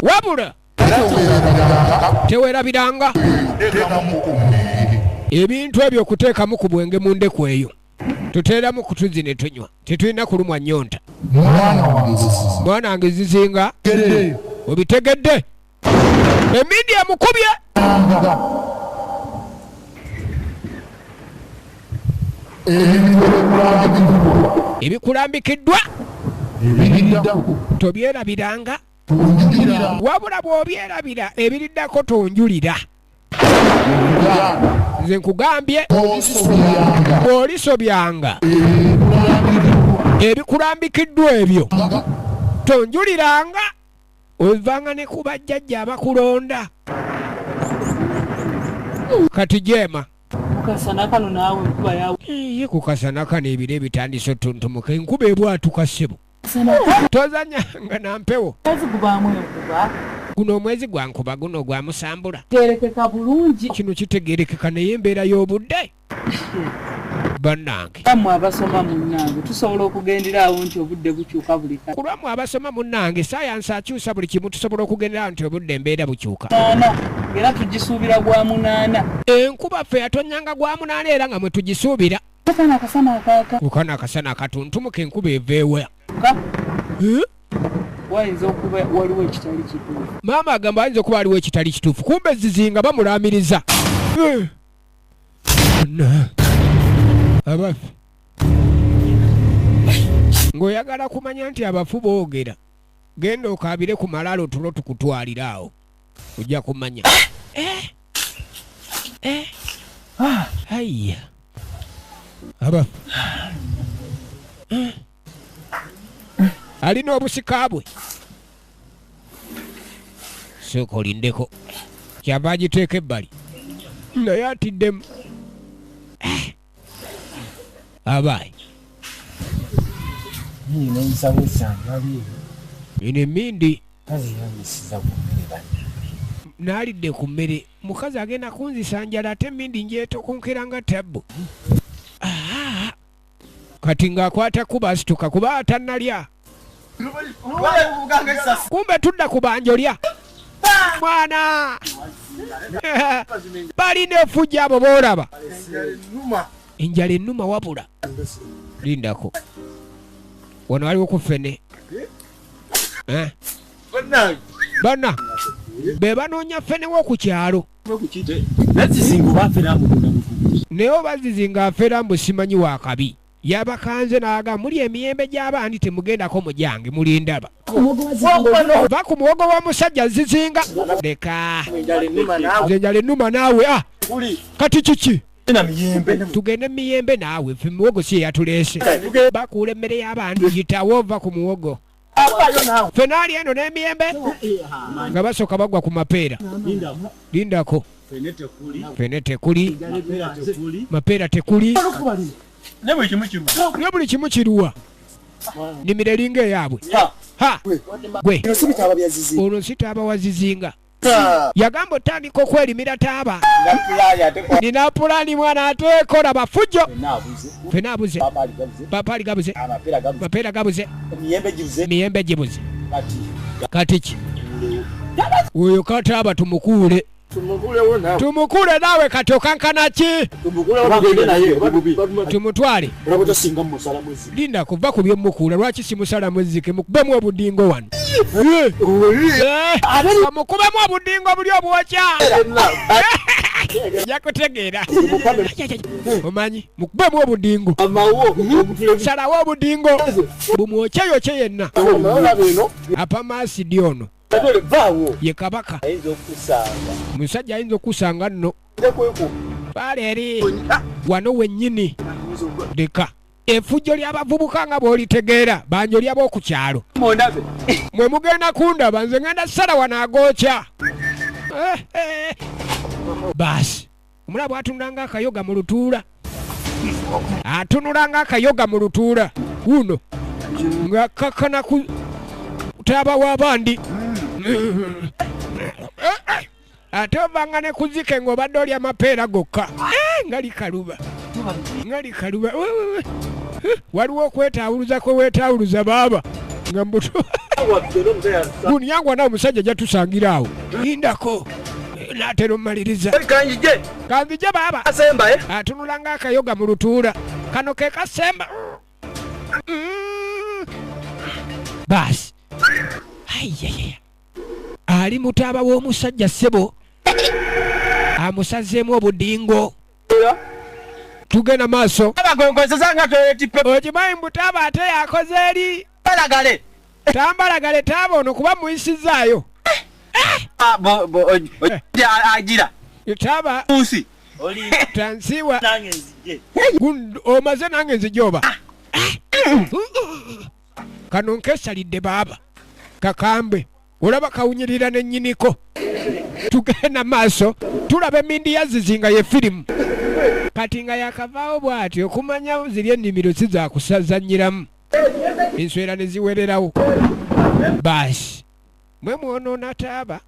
Wabula tewerabiranga ebintu ebyo okuteekamu ku bwenge mu ndeku eyo. Tuteeramu kutuzi ne tunywa, tetulina kulumwa nnyonta. Mwana wange Zizinga, obitegedde? Emindi emukubye. Ebikulambikiddwa tobyerabiranga, wabula bw'obyerabira ebiriddako tonjulira. Nze nkugambye bw'olisobyanga ebikulambikiddwa ebyo tonjuliranga, ovanga ne ku bajjajja abakulonda. Kati jeema Kukasana kano naawe enkuba yawe. Ye kukasana kano ebiro ebitandise otuntumuka, enkuba ebwatuka ssebo. Tozanyanga na mpewo. Mwezi gubaamu enkuba. Guno omwezi gwa nkuba, guno gwa musambula. Tegerekeka bulungi. Kino kitegerekeka naye embeera y'obudde. Bannange. Bammwe abasoma munnange tusobola okugendera awo nti obudde bukyuka buli kati. Ku lwammwe abasoma munnange sayansi akyusa buli kimu, tusobola okugendera awo nti obudde embeera bukyuka. Munaana era tugisuubira gwa munaana. Enkuba ffe yatonyanga gwa munaana era nga mwe tugisuubira. Kano akasana akaaka. Kano akasana akatuntumuka enkuba eva ewa. Wayinza okuba waliwo ekitali kituufu. Maama agamba ayinza okuba waliwo ekitali kituufu. Kumbe Zizinga bamulaamiriza. Abaffe ng'oyagala kumanya nti abafu boogera, genda okaabire ku malaalo tulo tukutwalira awo ojja kumanya. Ayya abafu alina obusika bwe, sooka olindeko, kyava agiteeka ebbali naye atiddemu. Abayi eno emindi naalidde ku mmere, mukazi agenda kunzisa njala ate emindi njeetokonkera nga tabbu. Kati ng'akwata kuba asituka kuba atannalya. Kumbe tudda ku banjo lya mwana. Balina effujjo abo boolaba. Enjala ennuma wabula. Lindako. Wano waliwo ku ffene. Banna be banoonya ffene wo ku kyalo. Naye oba Zizinga afera mbu simanyi wa kabi. Yabakanze n'agamba muli emiyembe gy'abandi temugendako mujange mulindaba. Va ku muwogo w'omusajja Zizinga. Leka. Nze enjala ennuma naawe. Kati kiki? Tugende miyembe naawe, ffe muwogo si yeyatuleese. Bakuula emmere y'abantu yitawo ova ku muwogo. Ffe naali eno n'emiyembe nga basooka bagwa ku mapeera. Lindako. Ffene tekuli. Mapeera tekuli. Ne buli kimu kiruwa. Nimiro eringa eyaabwe. Ha, gwe ono si taaba wa zizinga. Yagamba otandika okwerimira taaba. Nina pulaani mwana ate ekola bafujjo. Fena abuze. Papaali gabuze. Mapeera gabuze. Miyembe gibuze. Kati ki? Oyo kataaba tumukuule. Tumukuule naawe kati okankana ki? Tumutwale. Linda kuva ku by'omukuula lwaki simusala muzzike mukubemu obudingo wano. Mukubemu obudingo buli obwokya. Yakutegeera. Omanyi mukubemu obudingo. Salawo obudingo. Bumwokyeyokye yenna. Apamaasidi ono. Ye kabaka. Musajja ayinza okusanga nno. Baale eri wano wennyini. Leka. Effujjo ly'abavubuka nga bw'olitegeera banjo ly'ab'oku kyalo. Mwe mugenda kundaba nze ngenda ssala wano agookya. Baasi omulaba atunula ng'akayoga mu lutuula. Atunula ng'akayoga mu lutuula. Wuuno ng'akkakkana ku taaba w'abandi. Ate ovanga ne ku zike ng'obadde olya mapeera gokka. Nga likaluba. Nga likaluba. Waliwo okwetaawuluza kwe weetaawuluza baaba. Nga mbuto. Gundi yangu nawe omusajja ajja tusangira awo. Lindako. Naatera ommaliriza. Kanzije baaba. Atunula ng'akayoga mu lutuula. Kano ke kasemba. Baasi. Aiyaya. Ali mutaaba w'omusajja ssebo. Amusazeemu obudingo. Tugenda maaso. Okimanyi mutaaba ate yakoze eri. Tambalagale taaba ono kuba muyisizaayo. Taaba. Tansiwa. Omaze nange nzije oba. Kano nkesalidde baaba. Kakambe. Olaba kawunyirira ne nnyiniko. Tugenda maaso tulaba emindi ya zizinga ye firimu. Kati nga yakavaawo bw'atyo okumanya ziri ennimiro si za kusazannyiramu. Enswera ne ziwererawo. Baasi mwe mwonoona taaba.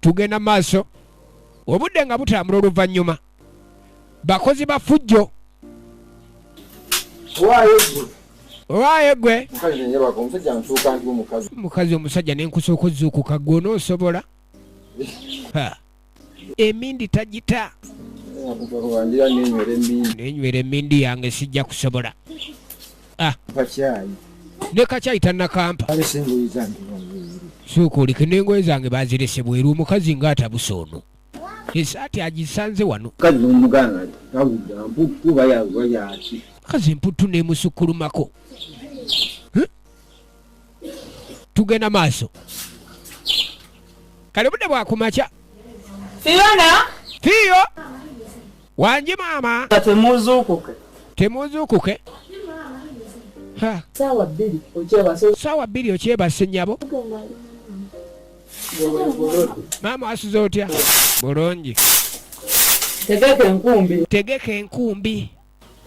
Tugenda maaso. Obudde nga butambula oluvannyuma. Bakozi ba fujjo. Owaaye gwe. Mukazi omusajja ne nkusooka ozzuukuka gwe onoosobola. Emindi tagita. Nenywera emindi yange sijja kusobola. Ne kacyayi tannakampa. Sooka oleke n'engoye zange baazirese bweru omukazi ng'atabuse ono. Esaati agisanze wano. Kazi emputtu n'emusukkulumako. Tugenda maaso. Kale budde bwakumakya. Fiona! Fiyo! Wangi maama. Temuzuukuke. Temuzuukuke. Saawa bbiri okyebase. Saawa bbiri okyebase nnyabo. Maama wasuze otya? Bulungi. Tegeka enkumbi. Tegeka enkumbi.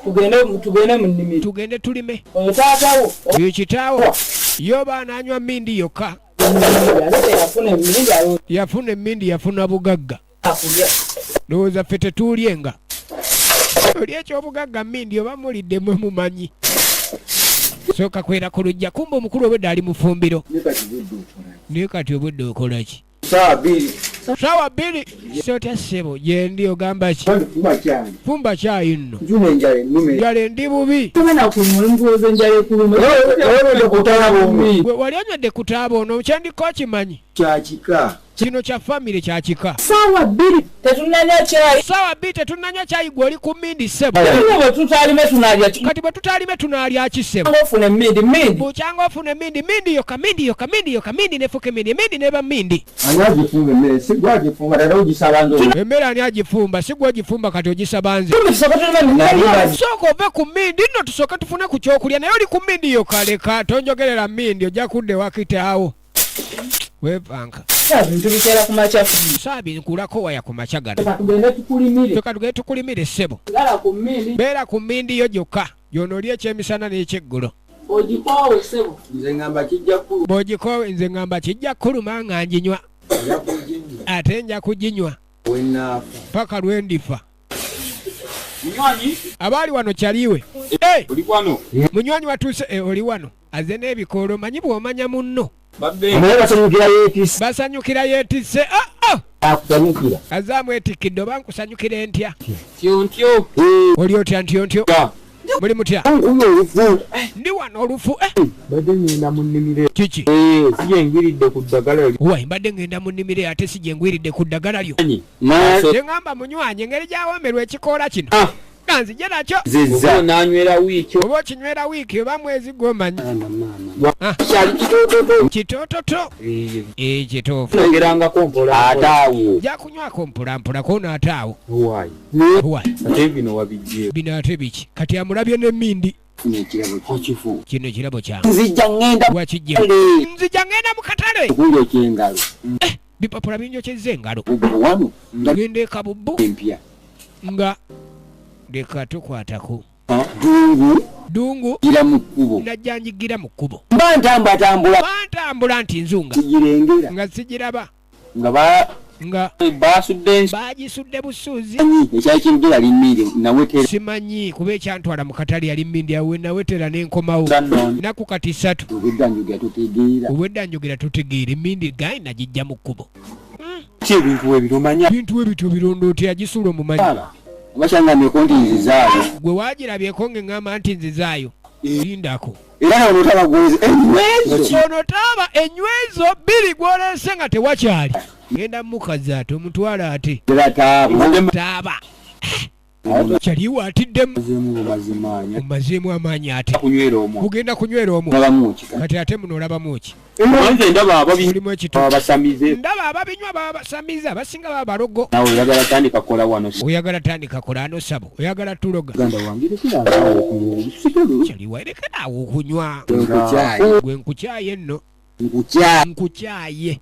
Tugende mu nnimiro. Tugende tulime. Oyo taatawo. Oyo kitaawo. Yo baana anywa mmindi yokka. Yafuna emmindi yafuna bugagga. Ndowooza ffe tetuulyenga. Oli eky'obugagga mmindi oba mulidde mwe mumanyi. Sooka kwera ku luggya kumbe omukulu obwedda ali mu ffumbiro. Naye kati obwedda okola ki? Saawa bbiri. Sotya ssebo gyendi ogamba ki? Fumba kyayi nno. Njala endi bubi. Gwe wali onywedde ku taaba ono kyendiko okimanyi? Kino kya famire kya kika. Saawa bbiri tetunnanywa kyayi. Saawa bbiri tetunnanywa kyayi gwe oli ku mmindi ssebo. Bwe tutaalime tunaalya ki? Kati bwe tutaalime tunaalya ki ssebo? Ofuna emmindi mmindi. Bukyanga ofuna emmindi mmindi yokka mmindi yokka mmindi yokka mmindi nefuuka emmindi emmindi neba mmindi. Ani agifumba emmere? Si gwe agifumba leero ogisaba nze. Emmere ani agifumba? Si gwe ogifumba kati ogisaba nze. Sooka ove ku mmindi nno tusooke tufune ku kyokulya naye oli ku mmindi yokka leka tonjogerera mmindi ojja kudda ewa kitaawo. Weepanka. Bintu bikeera ku makya. Saabinkulako waya ku makya gano. Tugende tukulimire. Toka tugende tukulimire ssebo. Beera ku mmindi. Beera ku mmindi yo gyokka. Gy'onoolya ekyemisana n'ekyeggulo. Ogikoowe ssebo. Nze ngamba kijja kuluma. Bw'ogikoowe nze ngamba kijja kuluma nga nginywa. Ate nja kuginywa. Wenaafa. Paka lwe ndifa. Munywanyi. Abaali wano kyaliwe. Hey! Oli wano. Munywanyi watuuse oli wano. Aze n'ebikoolo manyi bw'omanya munno. Basanyukira yeetisse. Basanyukira yeetisse. Ah ah. Akusanyukira. Aze amwetikidde oba nkusanyukira entya. Ntyo ntyo. Oli otya ntyo ntyo. Muli mutya? Olufu. Ndi wano olufu. Mbadde ngenda mu nnimiro. Kiki? Si gye ngwiridde ku ddagala lyo. Wayi mbadde ngenda mu nnimiro ate si gye ngwiridde ku ddagala lyo. Ne ŋŋamba munywanyi engeri gy'awoomerwa ekikoola kino. Nga nzije nakyo. Oba onaanywera wiiki. Oba okinywera wiiki oba mwezi gw'omanyi. Kyali kitoototo. Kitoototo. Kituufu. Nongerangako mpola. Ate awo. Nja kunywako mpola mpola kono ate awo. Wayi. Wayi. Ate bino wabiggye. Bino ate biki? Kati amulabye n'emmindi. Kino Kino ekirabo kyange. Nzija ŋŋenda. Wakijja. Nzija ŋŋenda mu katale. Kunjokya engalo. Bipapula binjokyezza engalo. Wano. Ngenda e Kabubbu. Empya. Nga leka tukwatako. Ddungu. Ddungu. Gira mu kkubo. Najja njigira mu kkubo. Mba ntambatambula. Mba ntambula nti nzunga. Sigirengera. Nga sigiraba. Nga Nga baasudde bagisudde busuuzi. Ekyakirudde yali mmindi nawetera. Simanyi kuba ekyantwala mu katale yali mmindi awo nawetera ne nkomawo. Nnaku kati ssatu. Obwedda njogera totegeera. Obwedda njogera totegeera emmindi gayi nagijja mu kkubo. Ki ebintu ebyo omanya? Ebintu ebyo bironda otya gisuula omumanyi. Oba kyangambeko nti nzizaayo. Gwe waagirabyeko ng'eŋŋamba nti nzizaayo. Lindako. Era nawe onootaba gwezi enywezo. Onootaba enywezo bbiri gw'oleese nga tewakyali. Ngenda mukazi ate omutwala ate. Taaba. Taaba. Kyaliwo atiddemu. Omazeemu amaanyi ate. Kunywera omwo. Kugenda kunywera omwo. Olabamu ki? Kati ate muno olabamu ki? Nze ndaba Mulimu ekitu. abasamize. Ndaba ababinywa babasamize abasinga baba balogo. Nawe oyagala tandika kola wano. Oyagala tandika kola ano ssabo. Oyagala tuloga. Muganda wange lekera awo okunywa. Kyaliwo lekera awo okunywa. Gwe nkukyaye. Gwe nkukyaye nno. Nkukyaye. Nkukyaye.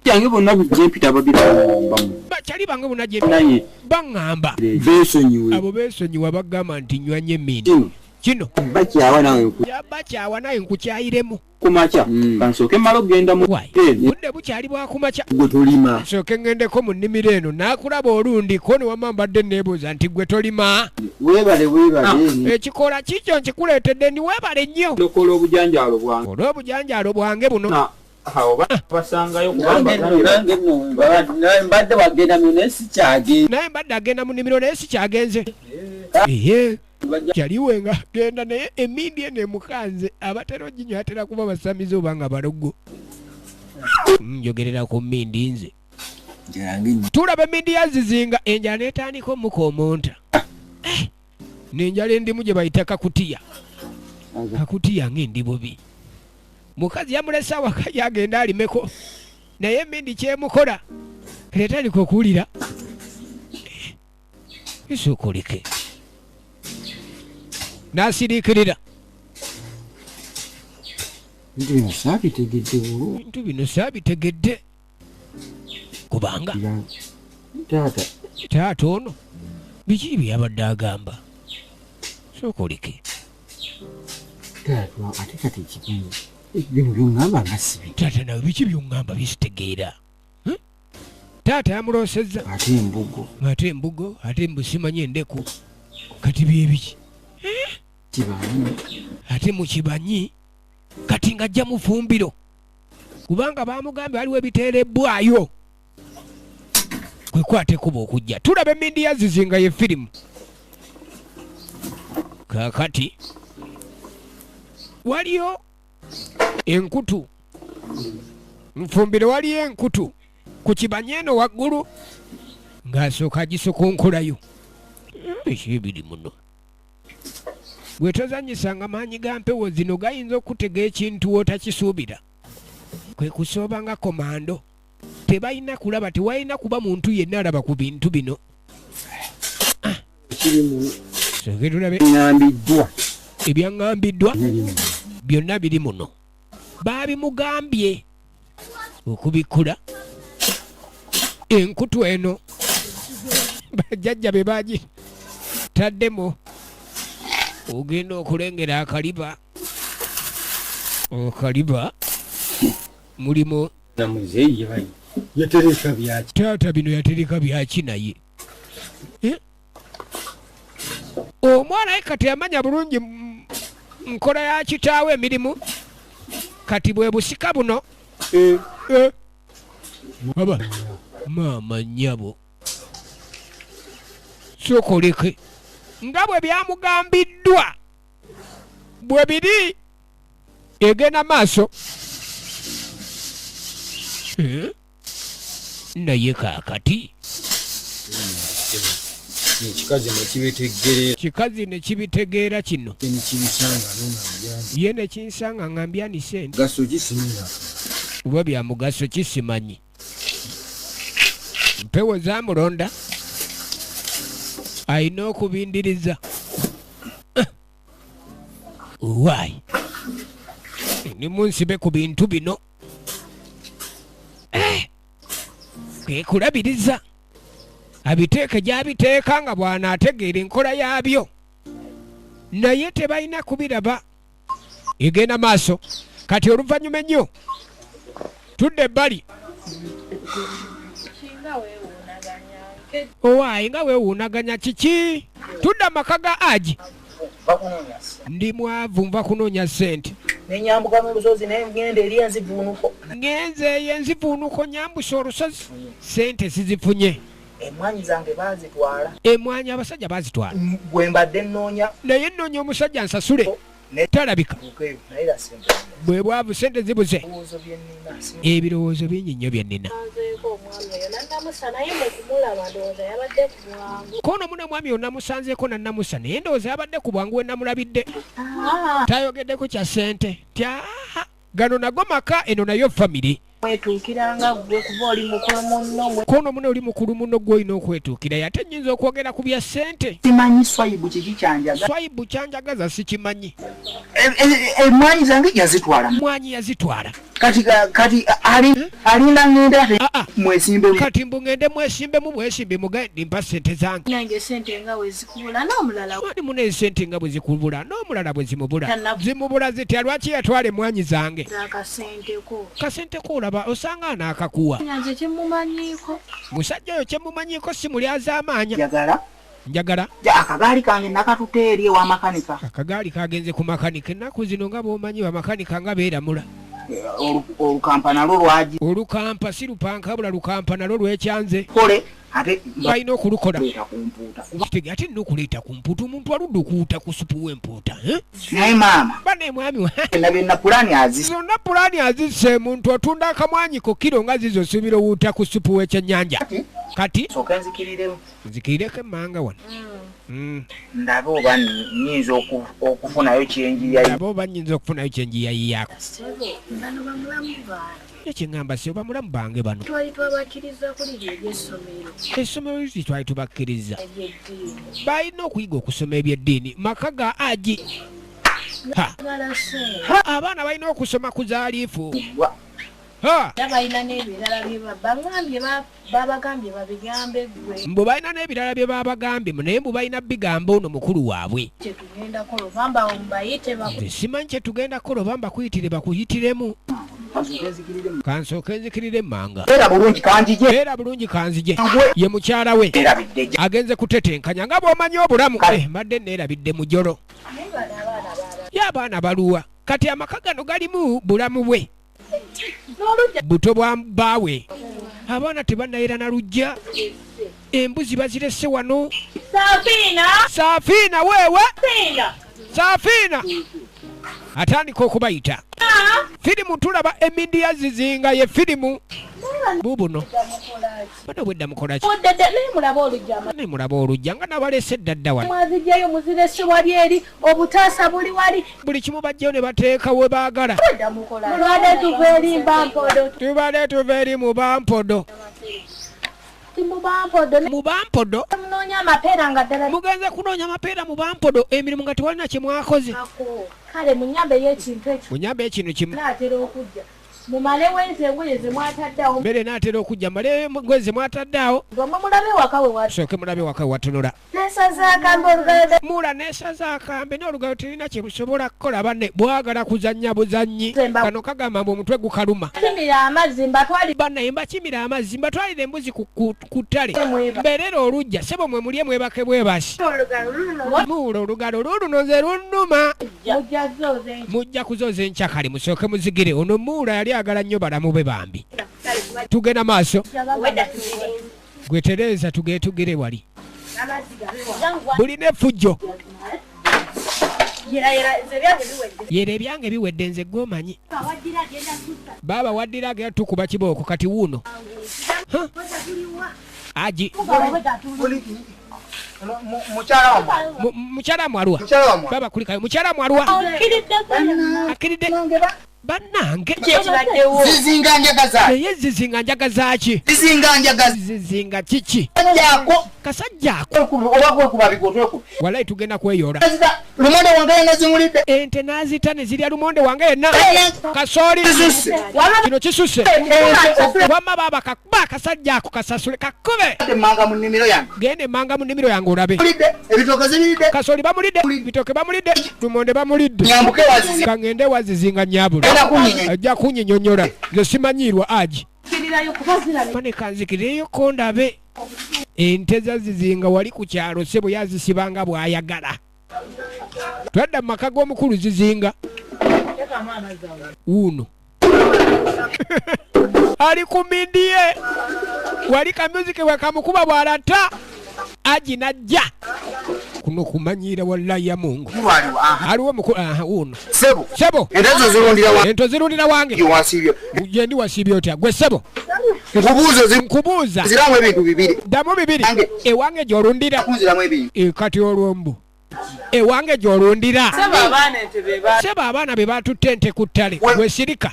Kyange bonna gye mpita babiramba. Bakyali bange bonna gye Naye baŋŋamba. beesonyiwe. Abo beesonyiwa bagamba nti nywa nnyo emmindi. Kino. Bakyawa nawe Bakyawa nawe nkukyayiremu. kumakya. Kansooke mmale okugenda mu Budde bukyali bwa kumakya. Gwe tolima. Nsooke ŋŋendeko mu nnimiro eno naakulaba olundi ko ne wamma mbadde neebuuza nti gwe tolima. Weebale weebale. Ekikola kikyo nkikuleetedde ndi weebale nnyo. Lokola obujanjaalo bwange. Olw'obujanjaalo bwange buno. Awo basangayo kubanga mbadde wagenda mu naye sikyagenda. Naye mbadde agenda mu nnimiro naye sikyagenze. Ehe. Kyaliwe nga genda naye emindi eno emukanze abatera oginywa atera kuba basamize oba nga balogo. Njogerera ku mmindi nze. Tulaba emindi ya zizinga enjala n'etandika omuka omonta. N'enjala endimu gye bayita kakutiya. Kakutiya ng'endi bubi. Mukazi yamulese awaka yagenda alimeko naye emindi kyemukola etandika okuwulira. Esooka oleke. N'asiriikirira. Bintu bino saabitegedde bulungi. Bintu bino saabitegedde. Kubanga Taata. Taata ono biki bye yabadde agamba? Sooka oleke. Taata ate kati ekibuno. Bino by'oŋŋamba nga sibi. Taata nawe biki by'oŋŋamba bisitegeera? Taata yamuloosezza. Ate embugo. Ate embugo, ate mbu simanyi endeku. Kati bye biki? Kibanyi. Ate mu kibanyi kati ng'ajja mu fumbiro. Kubanga baamugambye waliwo ebiteerebbwayo. Kwe kwata ekkubo okujja. Tulaba emmindi ya Zizinga ye firimu. Kaakati waliyo enkutu. Nfumbiro waliyo enkutu ku kibanyi eno waggulu ng'asooka agisukunkulayo. Biki ebiri muno? Gwe tozannyisanga maanyi ga mpewo zino gayinza okutega ekintu w'otakisuubira. Kwe kusooba nga komando. Tebalina kulaba, tewalina kuba muntu yenna alaba ku bintu bino. Kiri muno. Sooke tulabe. Ŋŋambiddwa. Ebyaŋŋambiddwa byonna biri muno. Baabimugambye okubikkula enkutu eno bajjajja be baagitaddemu. Ogenda okulengera akaliba. Okaliba mulimu namuzeeyi bayi yatereka byaki taata bino yatereka byaki naye Omwana ye kati yamanya bulungi nkola ya kitaawe emirimu kati bwe busika buno. Baba maama nnyabo sooka nga bwe byamugambiddwa bwe biri egenda maaso. Naye kaakati ekikazi ne kibitegeera, kikazi ne kibitegeera kino ye ne kinsanga nga mbyanise gaso kisimira oba bya mugaso kisimanyi. Mpewo zamulonda ayina okubindiriza. Why ni munsibe ku bintu bino kwe kulabiriza abiteeke gy'abiteeka nga bw'anaategeera enkola yaabyo naye tebalina kubiraba. Egenda maaso kati oluvannyuma ennyo tudde ebbali. Owaayi nga weewuunaganya kiki? Tudde amaka ga Aji. Ndi mwavu nva kunoonya ssente. Nenyambuka n'olusozi nengenda eri enzivuunuko. Ngenze eyo enzivuunuko nyambusa olusozi ssente sizifunye. Emwanyi zange baazitwala. Emwanyi abasajja baazitwala. Gwe mbadde nnoonya. Naye nnoonya omusajja nsasule. Talabika. Bwe bwavu ssente zibuze. Ebirowoozo bingi nnyo bye nnina. Kono muna mwami ono namusanzeeko na Namusa naye ndowooza yabadde ku bwangu we namulabidde. Tayogeddeko kya ssente. Tya gano nago maka eno nayo famire. Wetuukiranga gwe kuba oli mukulu munno. Kono muno oli mukulu munno gw'olina okwetuukira ate nnyinza okwogera ku bya ssente. Simanyi swayibu kiki kyanjagaza. Swayibu kyanjagaza sikimanyi. Emwanyi zange yazitwala. Mwanyi yazitwala. Kati alinda ngenda mwesimbemu. Kati mbu ngende mwesimbemu bwesimbi mugende mpa ssente zange. Nange ssente nga bwe zikubula n'omulala. Mwani muna essente nga bwe zikubula n'omulala bwe zimubula. Zimubula zitya lwaki yatwala emwanyi zange? Akasenteko. Kasenteko olaba osanga anaakakuwa. Nze kyemumanyiiko. Musajja oyo kyemumanyiiko si mulyazaamaanya. Njagala. Njagala. Akagaali kange nakatutte eri ewa makanika. Akagaali kagenze ku makanika ennaku zino nga bw'omanyi bamakanika nga beeramula. Olukampa nalwo lwagi. Olukampa si lupanka bula lukampa nalwo lwekyanze. Kole ate balina okulukola. Ate nina okuleeta ku mpuuta omuntu aludde okuwuta ku supu w'empuuta. Naye maama. Bane mwami wa. Byonna pulaani azisse. Zonna pulaani azisse muntu otunda akamwanyi ku kiro nga zizo osuubira owuuta ku supu w'ekyennyanja. Kati. Sooka nzikiriremu. Nzikirireko emmanga wano. Ndabe oba nnyinza okufunayo kyenjiyayi. Ndabe oba nnyinza okufunayo kyenjiyayiyaako. Bano bamulamu bange. Ekyeŋŋamba si bamulamu bange bano. Twali twabakkiriza kulirya eby'essomero. Essomero liri twali tubakkiriza. Eby'eddiini. Balina okuyiga okusoma eby'eddiini. Maka ga Aji. Abaana balina okusoma ku zaaliifu. Balina n'ebirala bye babagambye babagambye babigambe ggwe. Mbu balina n'ebirala bye babagambye naye mbu balina bigamba ono mukulu waabwe. Kyetugenda kukola oba mbayite baku. Simanyi kyetugenda kukola oba mbakuyitire bakuyitiremu. Kansooke nzikirire emmanga. Beera bulungi kanzije. Beera bulungi kanzije. Ye mukyala we. Agenze kutetenkanya nga bw'omanyi obulamu. Mbadde neerabidde mujolo. Ye abaana baluwa. Kati amaka gano galimu bulamu bwe. Buto bwa bbaawe. Abaana tebannayera na luggya. Embuzi bazirese wano. Safiina. Safiina weewe. Safiina. Atandika okubayita. Firimu tulaba emindi ya zizinga ye firimu. Bubuno. Bano bwedda mukola ki? Naye mulaba olujja nga nabalese ddadda wano. Mwazijjayo muzirese wali eri obutaasa buli wali. Buli kimu bajjayo ne bateeka we baagala. Mulwadde tuva eri mbampodo. Tubadde tuva eri mu bampodo. Mu bampodo. Munoonya amapeera nga ddala. Mugenze kunoonya amapeera mu bampodo emirimu nga tewalina kye mwakoze. Kale munyambe y'ekintu ekyo. Munyambe ekintu kimu. Naatera okujja. Mumalewo engoye ze mwataddeawo. Mmere naatera okujja, malewo engoye ze mwatadde awo. Ngomwe mulabe waka we watu. Sooke mulabe waka we watunula. Nesaza akambe olugalo. Mula nesaza akambe n'olugalo terina kye busobola kukola banne, bwagala kuzannya buzannyi. Kano kagamba mbu omutwe gukaluma. Kimira amazzi mbatwalire. Bannaye mbakimira amazzi mbatwalire embuzi ku ttale. Mbeerera olujja ssebo mwe mulye mwebake bwebasi. Muula olugalo luuluno nze lunnuma. Mujja kuzooza enkya kale musooke muzigire. Ono muula yali agala nnyo balamu be bambi. Tugenda maaso. Gwe Tereza tugetugire wali. Bulina effujjo. Yera ebyange biwedde nze gw'omanyi. Baaba waddira agenda tukuba kibooko kati wuuno. Aji. Mukyala mwaluwa. Baba kulikayo mukyala mwaluwa. Akiridde. Bannange. Zizinga njagaza. Naye zizinga njagaza ki? Zizinga njagaza. Zizinga kiki? Kasajja ako. Oba kwekuba bigotweku. Wallahi tugenda kweyora. Lumonde wange yenna zimulidde. Ente n'azita ne zirya lumonde wange yenna. Kasooli. Kino kisusse. Wamma baaba kakuba akasajja ako kasasule kakube. Emmanga mu nnimiro yange. Genda emmanga mu nnimiro yange olabe. Ebitooke zibiridde. Kasooli bamulidde. Bitooke bamulidde. Lumonde bamulidde. Nyambuke wazizinga. Kangende wazizinga nnyabula. Ajja kunyinyonnyola. Nze simanyiirwa aji. Bane kanzikirireyo ko ndabe. Ente zazizinga wali ku kyalo ssebo yazisibanga bw'ayagala. Twadda mu maka g'omukulu zizinga. Wuuno. Ali ku mindi ye. Wali kamyuziki we kamukuba bw'alata. Aji n'ajja. Kuno kumanyiira wallahi ya Mungu. Aliwo mukulu wuuno. Ssebo. Ssebo. Ente zo zirundira wange. Ente zirundira wange. Gye ndi wasiibye otya? Gwe ssebo. Nkubuuza. Nkubuuza. Ziramu ebintu bibiri. Ddamu bibiri. Ewange gy'olundira. Kunziramu ebintu. Kati olwo mbu. Ewange gy'olundira. Ssebo abaana be batutte ente ku ttale. Gwe sirika.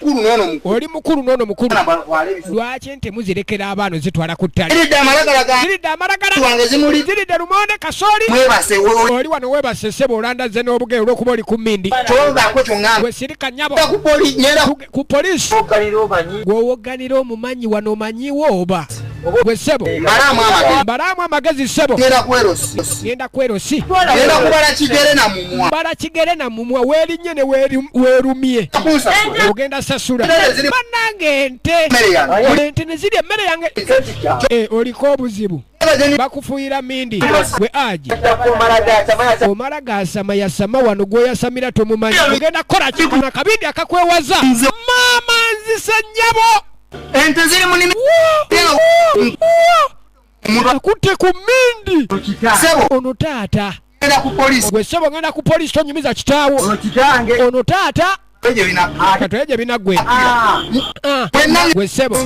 Oli mukulu n'ono mukulu. Lwaki ente muzirekera abaana ozitwala ku ttale? Ziridde amalagala. Ziridde amalagala. Ziridde lumonde kasooli. Oli wano weebase ssebo olandazze n'obugeyo olw'okuba oli ku mmindi. Gwe sirika nnyabo. Ku poliisi. Gw'owogganira omumanyi wano omanyiwo oba? Gwe ssebo. Mbalaamu amagezi ssebo. Ngenda kwerosi. Ngenda kubala kigere na mumwa. Bala kigere na mumwa weerinnye ne weerumye. Ogenda sasula. Bannange ente. Ente ne zirya emmere yange. Oliko obuzibu. Bakufuuyira mindi. Gwe aji. Omala gasama yasama wano gw'oyasamira tomumanyi. Ogenda kukola ki? Kano akabindi akakwewaza. Maama nzise nnyabo. Ente ziri mu nnimiro. Akutte ku mindi. Ono taata. Gwe ssebo ngenda ku poliisi tonyumiza kitaawo. Ono taata. Katweje binaggwe. Gwe ssebo.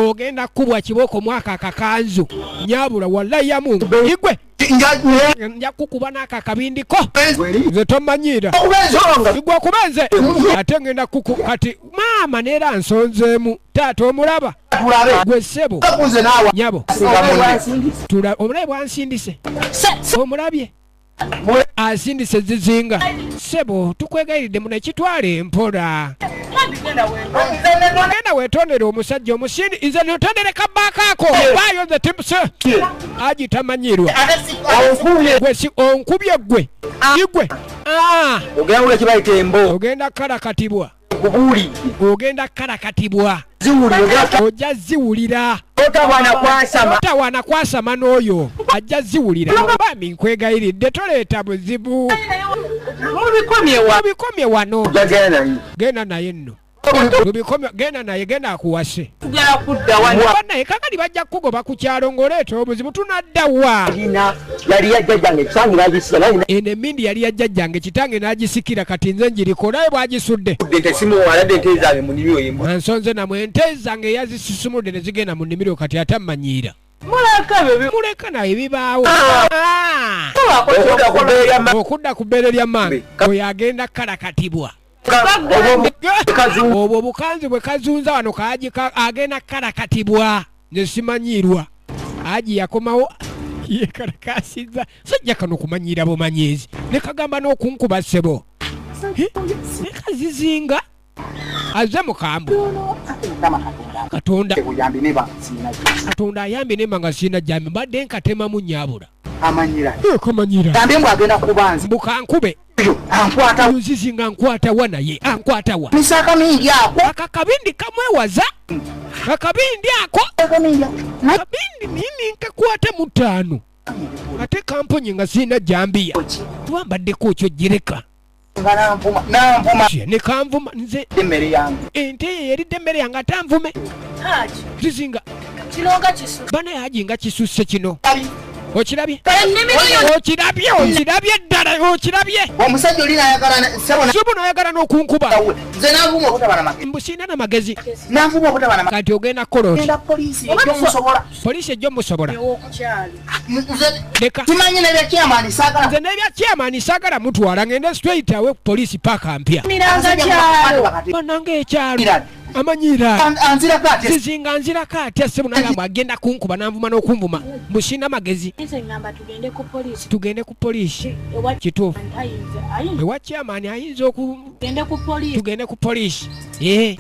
Ogenda kkubwa kibooko mwaka akakanzu. Nnyabula wallahi ya Mungu. Igwe. Nja kukuba n'ako akabindi ko. Nze tomanyiira. Igwe okubenze. Ate ngenda kuku kati maama neera nsonzeemu. Taata omulaba. Gwe ssebo. Nnyabo. Omulabe bwansindise. Omulabye. Asindise zizinga. Ssebo tukwegayiridde muno ekitwale mpola. Genda weetondere omusajja omusindi nze notondere kabbaako ako. Baayo nze timuse. Aji tamanyirwa. Gwe si onkubye ggwe. Igwe. Ogenda kalakatibwa. Ogenda kalakatibwa. Ojja ziwulira. Otawaana kwasama n'oyo ajja ziwulira. Bambi nkwegayiridde toleeta buzibu. Mubikomye wano. Genda naye nno. Genda naye genda akuwase. Bannaye kakati bajja kukugoba ku kyalo ng'oleeta obuzibu tunadda wa? Eno emmindi yali ya jjajjange kitange n'agisikira kati nze njiriko naye bw'agisudde. Nsonze namwe ente zange yazisisimudde ne zigenda mu nnimiro kati ate ammanyiira. Muleka naye bibaawo. Okudda ku bbeere lya mmange oyo agenda kalakatibwa. Obwo obukanzu bwe kazunza wano kaji agenda kalakatibwa. Nze simanyiirwa. Aji yakomawo yekalakasiza. Sajja kano kumanyiira bumanyiizi. Ne kagamba n'okunkuba ssebo. Ne kazizinga. Azze mukambwe. Katonda Katonda ayambye nemba nga sirina jambi, mbadde nkatemamu nnyabula. Amanyira. Kamanyira. Gambe mbu agenda kubanza. Mbukankube. Ankwata. Nzizi nga nkwata wa naye, ankwata wa. Misaka mingi ako. Akakabindi kamwewaza. Akabindi ako. Akabindi nini nkakwata mutaano. Ate kamponye nga sirina jambiya. Kuba mbaddeko okyo gireka. Nga nanvuma. Ne kanvuma nze. Emmere yange. Ente ye eridde emmere yange ate anvume. Haji. Zizinga. Kino nga kisusse. Bana Haji nga kisusse kino. Okirabye? Okirabye, okirabye ddala, okirabye. Omusajja oli n'ayagala sebo n'ayagala n'okunkuba. Nze nanvuma obutaba na magezi. Mbu sirina na magezi. Nanvuma obutaba na magezi. Kati ogenda kukola oti? Ngenda poliisi ejja omusobola. Poliisi ejja omusobola. Nze leka. Simanyi n'ebya chairman saagala. Nze n'ebya chairman saagala mutwala, ngende straight away ku poliisi paaka mpya. Miranga kyalo. Bannange ekyalo. Amanyira. Anzirako atya? Zizinga anzirako atya ssebo n'agamba agenda kunkuba n'anvuma n'okunvuma. Mbu sirina magezi. Nze ngamba tugende ku poliisi. Tugende ku poliisi. Kituufu. Ewa chairman ayinza oku tugende ku poliisi. Tugende ku poliisi. Gye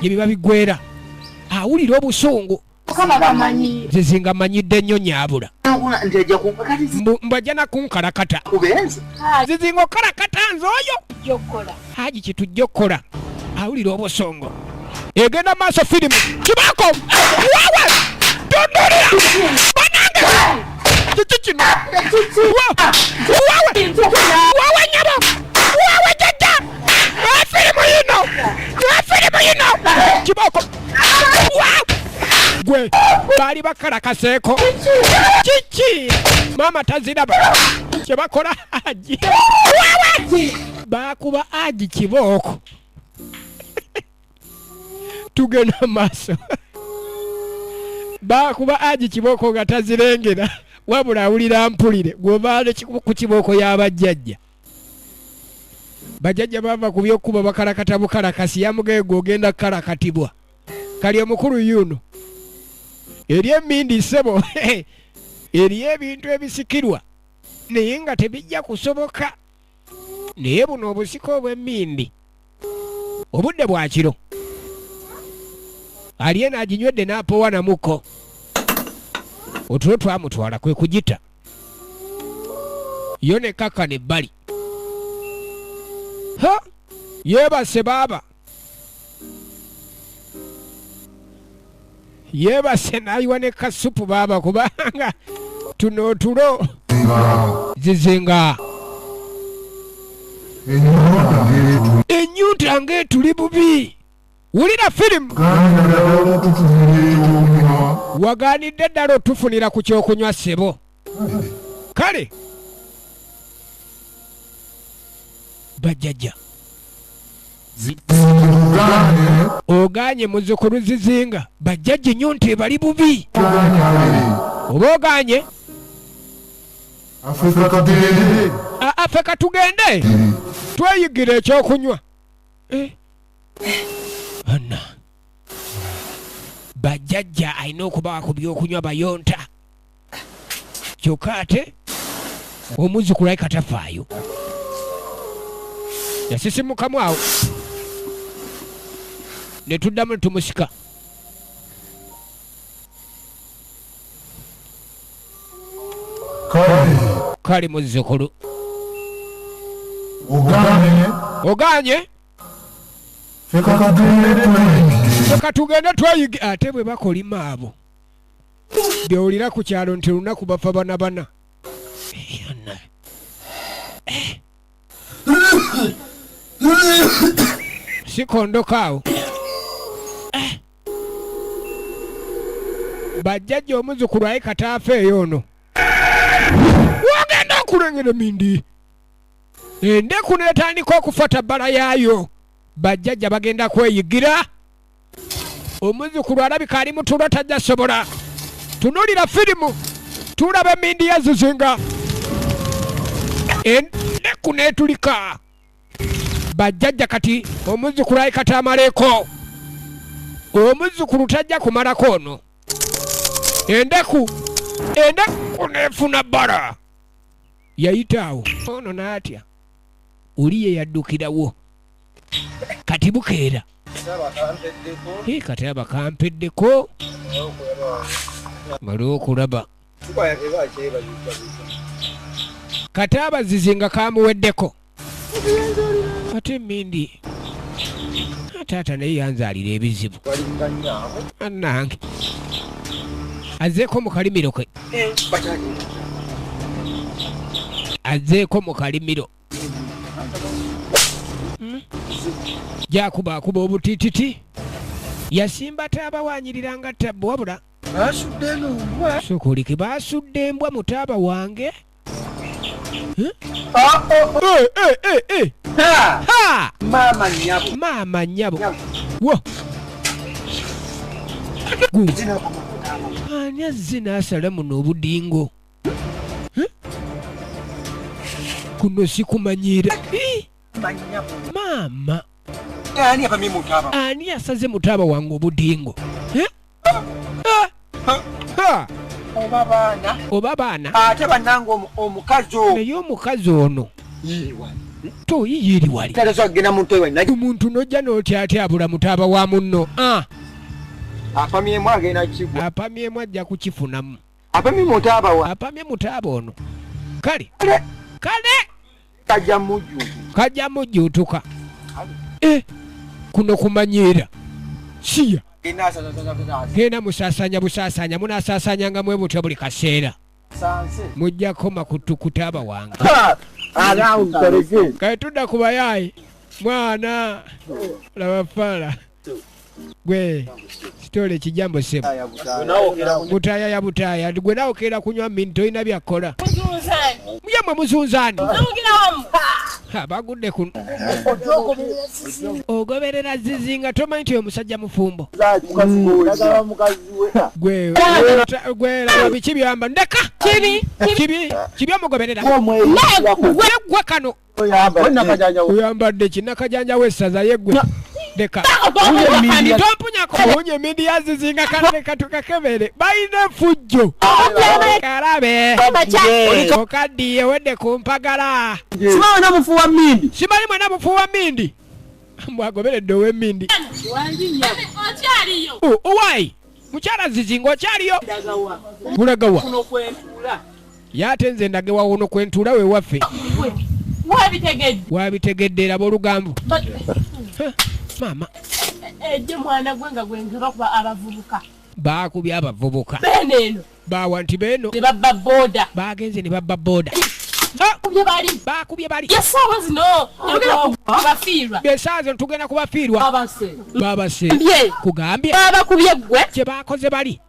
biba biggweera. Awulira obusungu. Zizinga manyidde nnyo nnyabula. Mbu ajja na kunkalakata. Zizinga okalakata nze oyo. Haji kye tujja okukola. Awulira obusongo. Egenda maaso firimu. Kibaako! Wawe! Tondolera! Banange! Kiki kino? Wawe! Wawe nnyabo! Wawe jjajja! Firimu yino! Firimu yino! Kibaako! Gwe baali bakalakaseeko. Kiki? Maama taziraba. Kye bakola Haji. Wawe! Baakuba Haji kibooko. Tugenda maaso. Baakuba Haji kibooko nga tazirengera, wabula awulira mpulire gwebaale ku kibooko y'abajjajja. Bajjajja bava ku by'okkuba bakalakata bukalakasi, yamugaye gwe ogenda kukalakatibwa. Kali omukulu yuno. Eri emmindi ssebo, eri ebintu ebisikirwa naye nga tebijja kusoboka. Naye buno obusiko obw'emmindi obudde bwa kiro. Aliena aginywedde n'apowa namuko. Otulo twamutwala kwe kugita. Yo ne kaka ne bbali. Ha! Yeebase baaba. Yeebase n'ayiwa ne kasupu baaba kubanga tuno otulo zizinga. Ennyonta ng'etuli bubi. Wulira firimu. Wagaanidde ddala otufunira ku kyokunywa ssebo. Kale. Bajjajja. Ogaanye muzzukulu Zizinga. Bajjajja ennyonta ebali bubi. Oba ogaanye? Affe katugende. Tweyigire ekyokunywa. Anna. Bajjajja alina okubawa ku byokunywa bayonta. Kyokka ate omuzzukulu ayi katafaayo. Yasisimukamu awo. Ne tuddamu ne tumusika. Kale muzzukulu. Ogaanye? Feka tugende tweyige. Ate bwe bakolima abo. By'owulira ku kyalo nti lunaku bafa bana bana. Sikondoka awo. Bajjajja omuzzukulu aye kataafeeyo ono. Wagenda okulengera mindi. Endeku n'etandika okufata bbala yaayo. Bajjajja bagenda kweyigira. Omuzzukulu alabika ali mu tulo tajja sobola. Tunuulira firimu. Tulaba emindi ya Zizinga. Endeku n'etulika. Bajjajja kati omuzzukulu aye kataamaleeko. Omuzzukulu tajja kumalako ono. Endeku n'efuna bbala. Yayita awo. Ono n'atya. Oli ye yaddukirawo. Kati bukeera. Kataaba kampeddeko male okulaba kataaba zizi nga kamuweddeko. Ate mindi taata naye yanzaalira ebizibu annange. Azzeeko mu kalimiro ke, azzeeko mu kalimiro gyakuba akuba obutititi. Yasimba taaba wanyirira nga tabbu wabula sokolike basudde embwa mutaaba wange. Maama nnyabo, maama nnyabo wo ani azze n'asala muno obudingo? Kuno sikumanyiira. Maama ani asaze mutaaba wange obudingo? Oba baana ate bannange omukazi ono, naye omukazi ono toyiyiiri wali omuntu nojja n'otyatyabula mutaaba wa munno. Apamyemu agenda kigwa, apamyemu ajja kukifunamu. Apamye mutaaba wa, apamye mutaaba ono. Kale kale kajja mujjuutuka, kajja mujjuutuka. Kuno kumanyiira siya genda musaasanya busaasanya, munaasaasanyanga mwe butya buli kaseera, mujja koma kutaaba wange. Kale tudda ku bayaayi mwana laba fala gwe sitole kijambo sebo butaaya ya butaaya gwe nawokeera kunywa mini tolina byakkola. Muyamwe muzunzaani bagudde kuno ogoberera zizi nga tomanyi nti omusajja mufumbo. Gwe laba biki byamba ndeka kibi omugoberera gwe kano oyambadde kinakajanja w'essaza yeggwe ndeka tompunyako owunya emindi ya zizi nga kaleka tukakebere balina effujjo kalabe okaddiye wedde ku mpagala. Simanyi mwena mufuuwa mindi, mbwagoberedde ow'emmindi. Owaayi mukyala zizi ng'okyaliyo kulagawa? Yaate nze ndage wawono kwentuula we waffe. Wabitegedde era b'olugambo. Maama ejje mwana gwe nga gwe bakuba abavubuka, baakubye abavubuka beeno bawa nti beeno ne babba booda, bagenze ne babba booda, baakubye bali essaawa zino kubafiirwa, essaawa zino tugenda kubafiirwa. Babase kugambye babakubye ggwe kye baakoze bali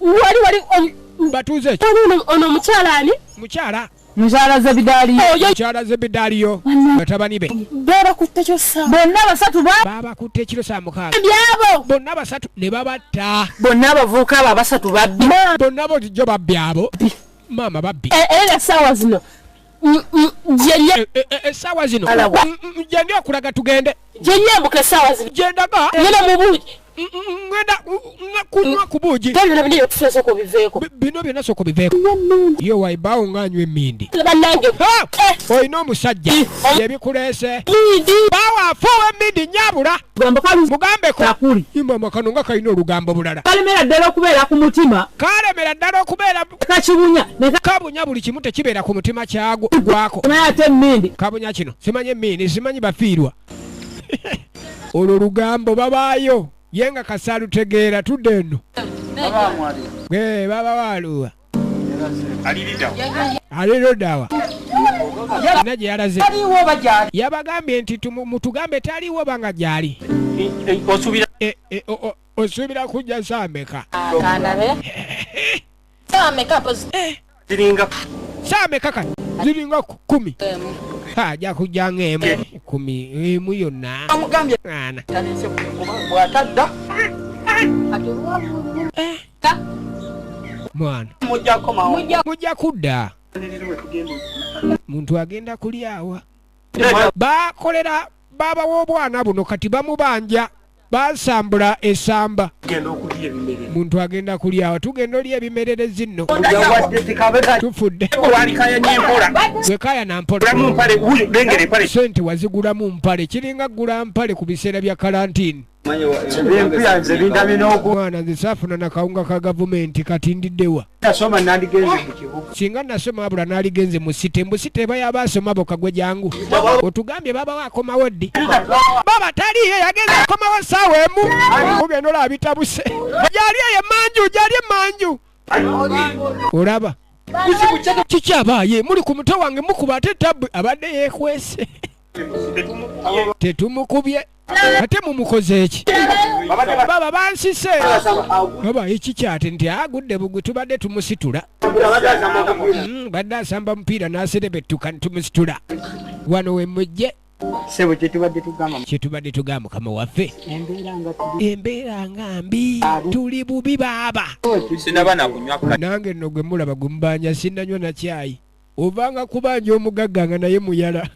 wali wali batuuze ono omukyala ani mukyala mukyala Zebidaaliyo, mukyala Zebidaaliyo batabani be babakutte kiro bonna basatu babakutte ekiro saa 6 byabo bonna basatu ne babatta bonna abavubuka abo abasatu babbi bonna botijjo babbi abo maama babbi. Era essaawa zino essaawa zino gyendi okulaga tugende gyenyambuka essaawa zino gyendaga ngenda mu buugi ngenda kunywa ku buugi bino byonna sooka obiveeko. Yo waibaawo ng'anywa emmindi olina omusajja yebikuleese baawo afuuwa emmindi nyabula mugambeko imama kano nga kalina olugambo bulala. Kalemera ddala okubeera ku mutima, kalemera ddala okubeera kakibunya kabunya buli kimu tekibeera ku mutima kyagwo gwako. Ate emmindi kabunya kino simanyi emmindi simanyi bafiirwa. Olwo lugambo babaayo ye nga kasaalutegeera tudde eno baba waaluwa aliruddawa na gye yalaze yabagambye nti mutugambe taliiwo banga gyali. Osuubira kujja saa meka? Saa meka kati ziringa 10. Ajja kujja ng'emu 10 emu yonna. Mwana mujja kudda muntu agenda kulyawa. Bakolera baba w'obwana buno kati bamubanja Bansambula esamba. Tugenda okulya ebimerere. Muntu agenda kulya, tugenda olya ebimererezi nno. Tufudde. Walikayanye mpola. Wekaya na mpola. Gulamu mpale, wuyo, lengera empale. Sente wazigulamu mpale, kiringa gula mpale ku biseera bya karantini. Ebimpiya nze bindamye n'oku. Mwana nze saafuna na kawunga ka gavumenti kati ndiddewa. Nasoma nandigenze mu kibuga. Singa nasoma wabula naaligenze mu site, mbu site eba y'abaasoma bokka gwe jangu. Otugambye baba we akomawo ddi? Baba taliiyo yagenze akomawo ssaawa emu. Ogenda olaba bitabuse. Gyali eyo emmanju, gyali emmanju. Olaba. Kiki abaaye muli ku mutwe wange mukuba ate tabbu abadde yeekwese. Tetumukubye. Ate mumukoze eki? Baba bansise. Baba ekiki ate nti agudde bugwi tubadde tumusitula. Badde asamba mupiira n'aserebettuka tumusitula. Wano we mujje. Ssebo kye tubadde tugamba. Kye tubadde tugamba mukama waffe. Embeera nga tuli. Embeera nga mbi. Tuli bubi baaba. Sinnaba na kunywa. Nange nno gwe mulaba gwe mubanja sinnanywa na kyayi. Ovanga kubanja omugagga nga naye muyala.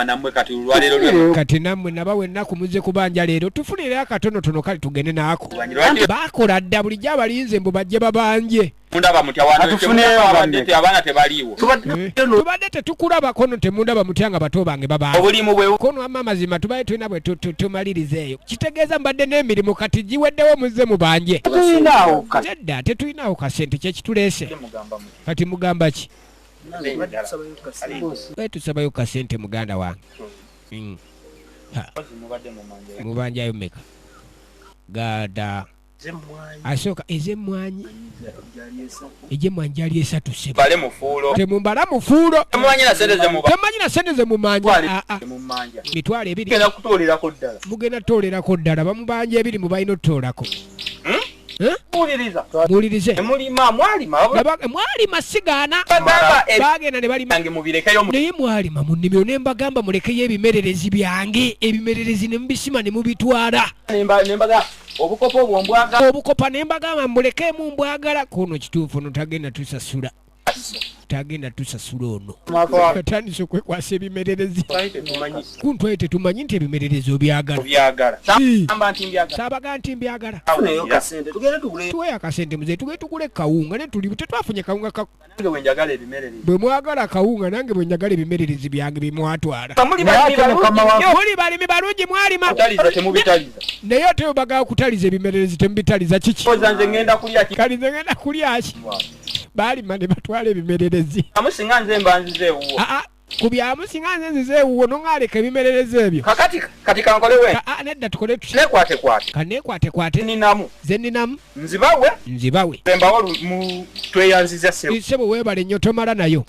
Nammwe kati olwaleero lwe. Kati nammwe nabawa ennaku muzze kubanja leero tufunire akatonotono kale tugende naako. Baakola dda bulijjo abalinze mbu bajje babanje. Mundaba mutya wano abadde abaana tebaliiwo. Tubadde tetukulabako nno temundaba mutya nga bato bange babanje. Obulimu bwe. Kono amma amazima tubadde tulina bwe tumaliriza eyo. Kitegeeza mbadde n'emirimu kati giweddewo muzze mubanje. Nedda tetulinawo kasente kye kituleese. Kati mugamba ki? Tusabayo kasente muganda wange. Mubanjayo mmeka? Gada. Asooka ez'emmwanyi. Egy'emmwanyi gyali esatu ssebo. Bale mufuulo. Temumbala mufuulo. Temumanyi na ssente ze muba. Temumanyi na ssente ze mumanja. Mitwalo ebiri. Mugenda kutoolerako ddala. Mugenda kutoolerako ddala. Bamubanja ebiri mubalina okutoolako. Muwuliriza. Muwulirize. Mulima, mwalima. Mwalima sigaana. Bagenda ne balima. Naye mwalima mu nnimiro ne mbagamba mulekeyo ebimererezi byange. Ebimererezi ne mubisima ne mubitwala. Obukopa obwo mbwagala. Obukopa ne mbagamba mulekeemu mbwagala. Kono kituufu ono tagenda tusasula. Tagenda tusasula ono. Atandise okwekwasa ebimererezi. Kuntwaye tetumanyi nti ebimererezi obyagala. Saabaga nti mbyagala. Tuweeyo akasente muzeeyi tugende tugule kawunga ne tuli tetwafunye kawunga ka. Bwe mwagala kawunga nange bwe njagala ebimererezi byange bye mwatwala. Muli balimi balungi mwalima. Naye ate bwe bagala kutaliza ebimererezi temubitaliza kiki? Kali nze ngenda kulya ki? Baalima ne batwala ebimererezi. Amusinga nze mba nzize ewuwo. Ku byamu singa nze nzize ewuwo n'ongaleka ebimererezi ebyo. Kakati kati kankole we. Nedda tukole tutya. Neekwate kwate. Kaneekwate kwate. Ninamu. Nze ninamu. Nzibawe. Nzibawe. Nze mbawo mu tweyanziza ssebo. Ssebo weebale nnyo tomala nayo.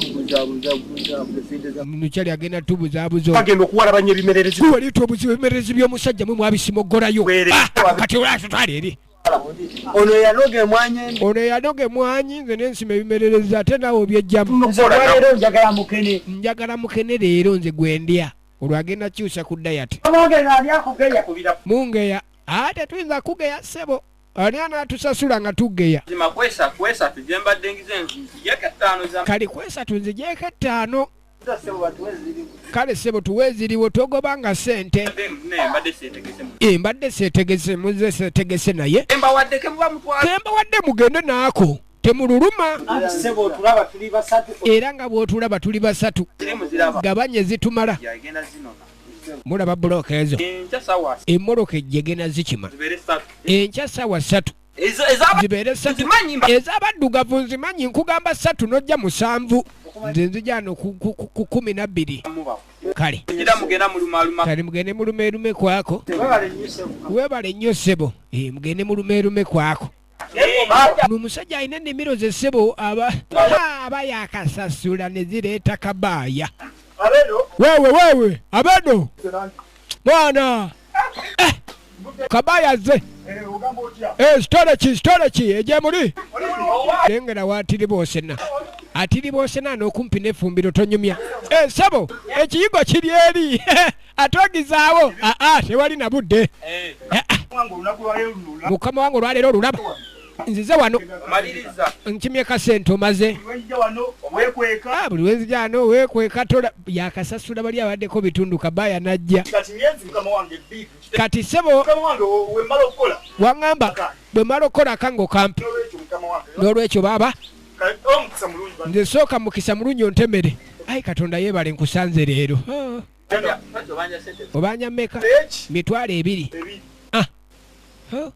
Mukyali agenda tubuzaabuza. Bagenda okuwalabanya ebimererezi. Waliita obuzibu ebimererezi by'omusajja mwe mwabisimoggolayo. Kati olwatutwala eri. Ono yanoga emwanyi. Ono yanoga emwanyi nze n'ensima ebimererezi ate naawe obyejjamu. Leero njagala mukene. Njagala mukene leero nze gwe ndya. Olwo agenda kyusa ku diet. Mungeya. Ate tuyinza kugeya ssebo. Ani anaatusasula nga tugeya? Kali kwesatu nzigyeko ettaano. Kale ssebo tuwe eziriwo togobanga ssente. Mbadde seetegese muzze seetegese naye. Tembawadde mugende naako. Temululuma. Era nga bw'otulaba tuli basatu. Gabanye zitumala. Mulaba bbulooka ezo. Emmoloka ejja egenda zikima. Enkya ssaawa ssatu. Zibeere ssatu. Ez'abaddugavu nzimanyi nkugamba ssatu n'ojja musanvu. Nze nzija wano ku 12. Kale. Kale mugende mulumeerume kwako. Weebale nnyo ssebo. Mugende mulumeerume kwako. Omusajja alina ennimiro ze ssebo aba yakasasula ne zireeta kabaaya. Wewe wewe abedo mwana kabaya ze storage ejemuli lengera watiri bosena atiri bosena n'okumpi n'effumbiro tonyumya sebo ekiyigo kiri eri atogizaawo tewali na budde. Mukama wange olwaleero olulaba. Nzize wano. Maliriza. Nkimye kasente omaze. Wejja wano weekweka. Ah, buli wenzija wano weekweka tola yakasasula bali abaddeko bitundu kabaya najja. Kati ngenzi mukama wange big. Kati ssebo Mukama wange wemmala okukola. waŋŋamba bwe mmala okukola akange okampe. N'olwekyo mukama wange. N'olwekyo baaba Kati omukisa mulungi. nze sooka mukisa mulungi ontemere. Ayi Katonda yeebale nkusanze leero. Ah. Obanja mmeka? 20,000. Ah. Huh?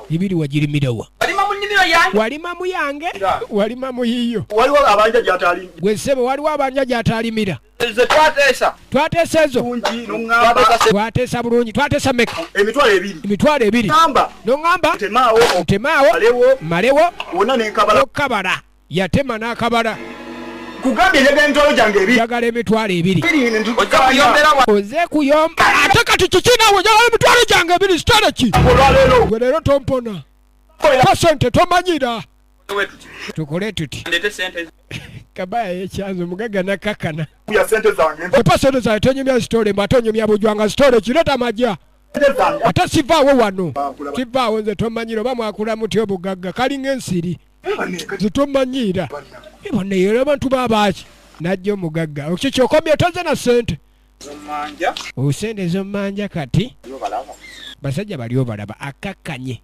Ibiri wagirimirawa. Walima mu nnimiro yange. Walima mu yange? Walima mu yiyo. Waliwo abanja gy'atali. Gwe ssebo waliwo abanja gy'atalimira. Nze twateesa. Twateesa ezo. Bulungi n'oŋŋamba. Twateesa bulungi. Twateesa mmeka? 20,000. 20,000. Ŋŋamba. N'oŋŋamba. Ntemaawo. Ntemaawo. Malewo. Malewo. Wonna ne nkabala. Okabala. Yatema n'akabala. Kugambye njagala emitwalo gyange ebiri. Njagala 20,000. Ojja kuyombera wa. Oze kuyomba. Ate kati kiki naawe njagala emitwalo gyange ebiri sitole ki? Olwaleero. Gwe leero tompona. Pa sente tomanyira. Tukole tuti. Ndeete sente. Kabaya yekyanze omugagga nakakana. Ya sente zange. Epa sente zange tonyumya sitole mbu ate onyumya bujwanga sitole kireta majja. Sente zange. Ate sivaawo wano. Sivaawo nze tomanyira oba mwakula mutya obugagga kalinga ensiri. Nze tomanyiira. Bonna era abantu babaaki. Najja omugagga. Ekyo kyokomye toze na sente. Manja. Osente ez'ommanja kati. Basajja bali obalaba akakkanye.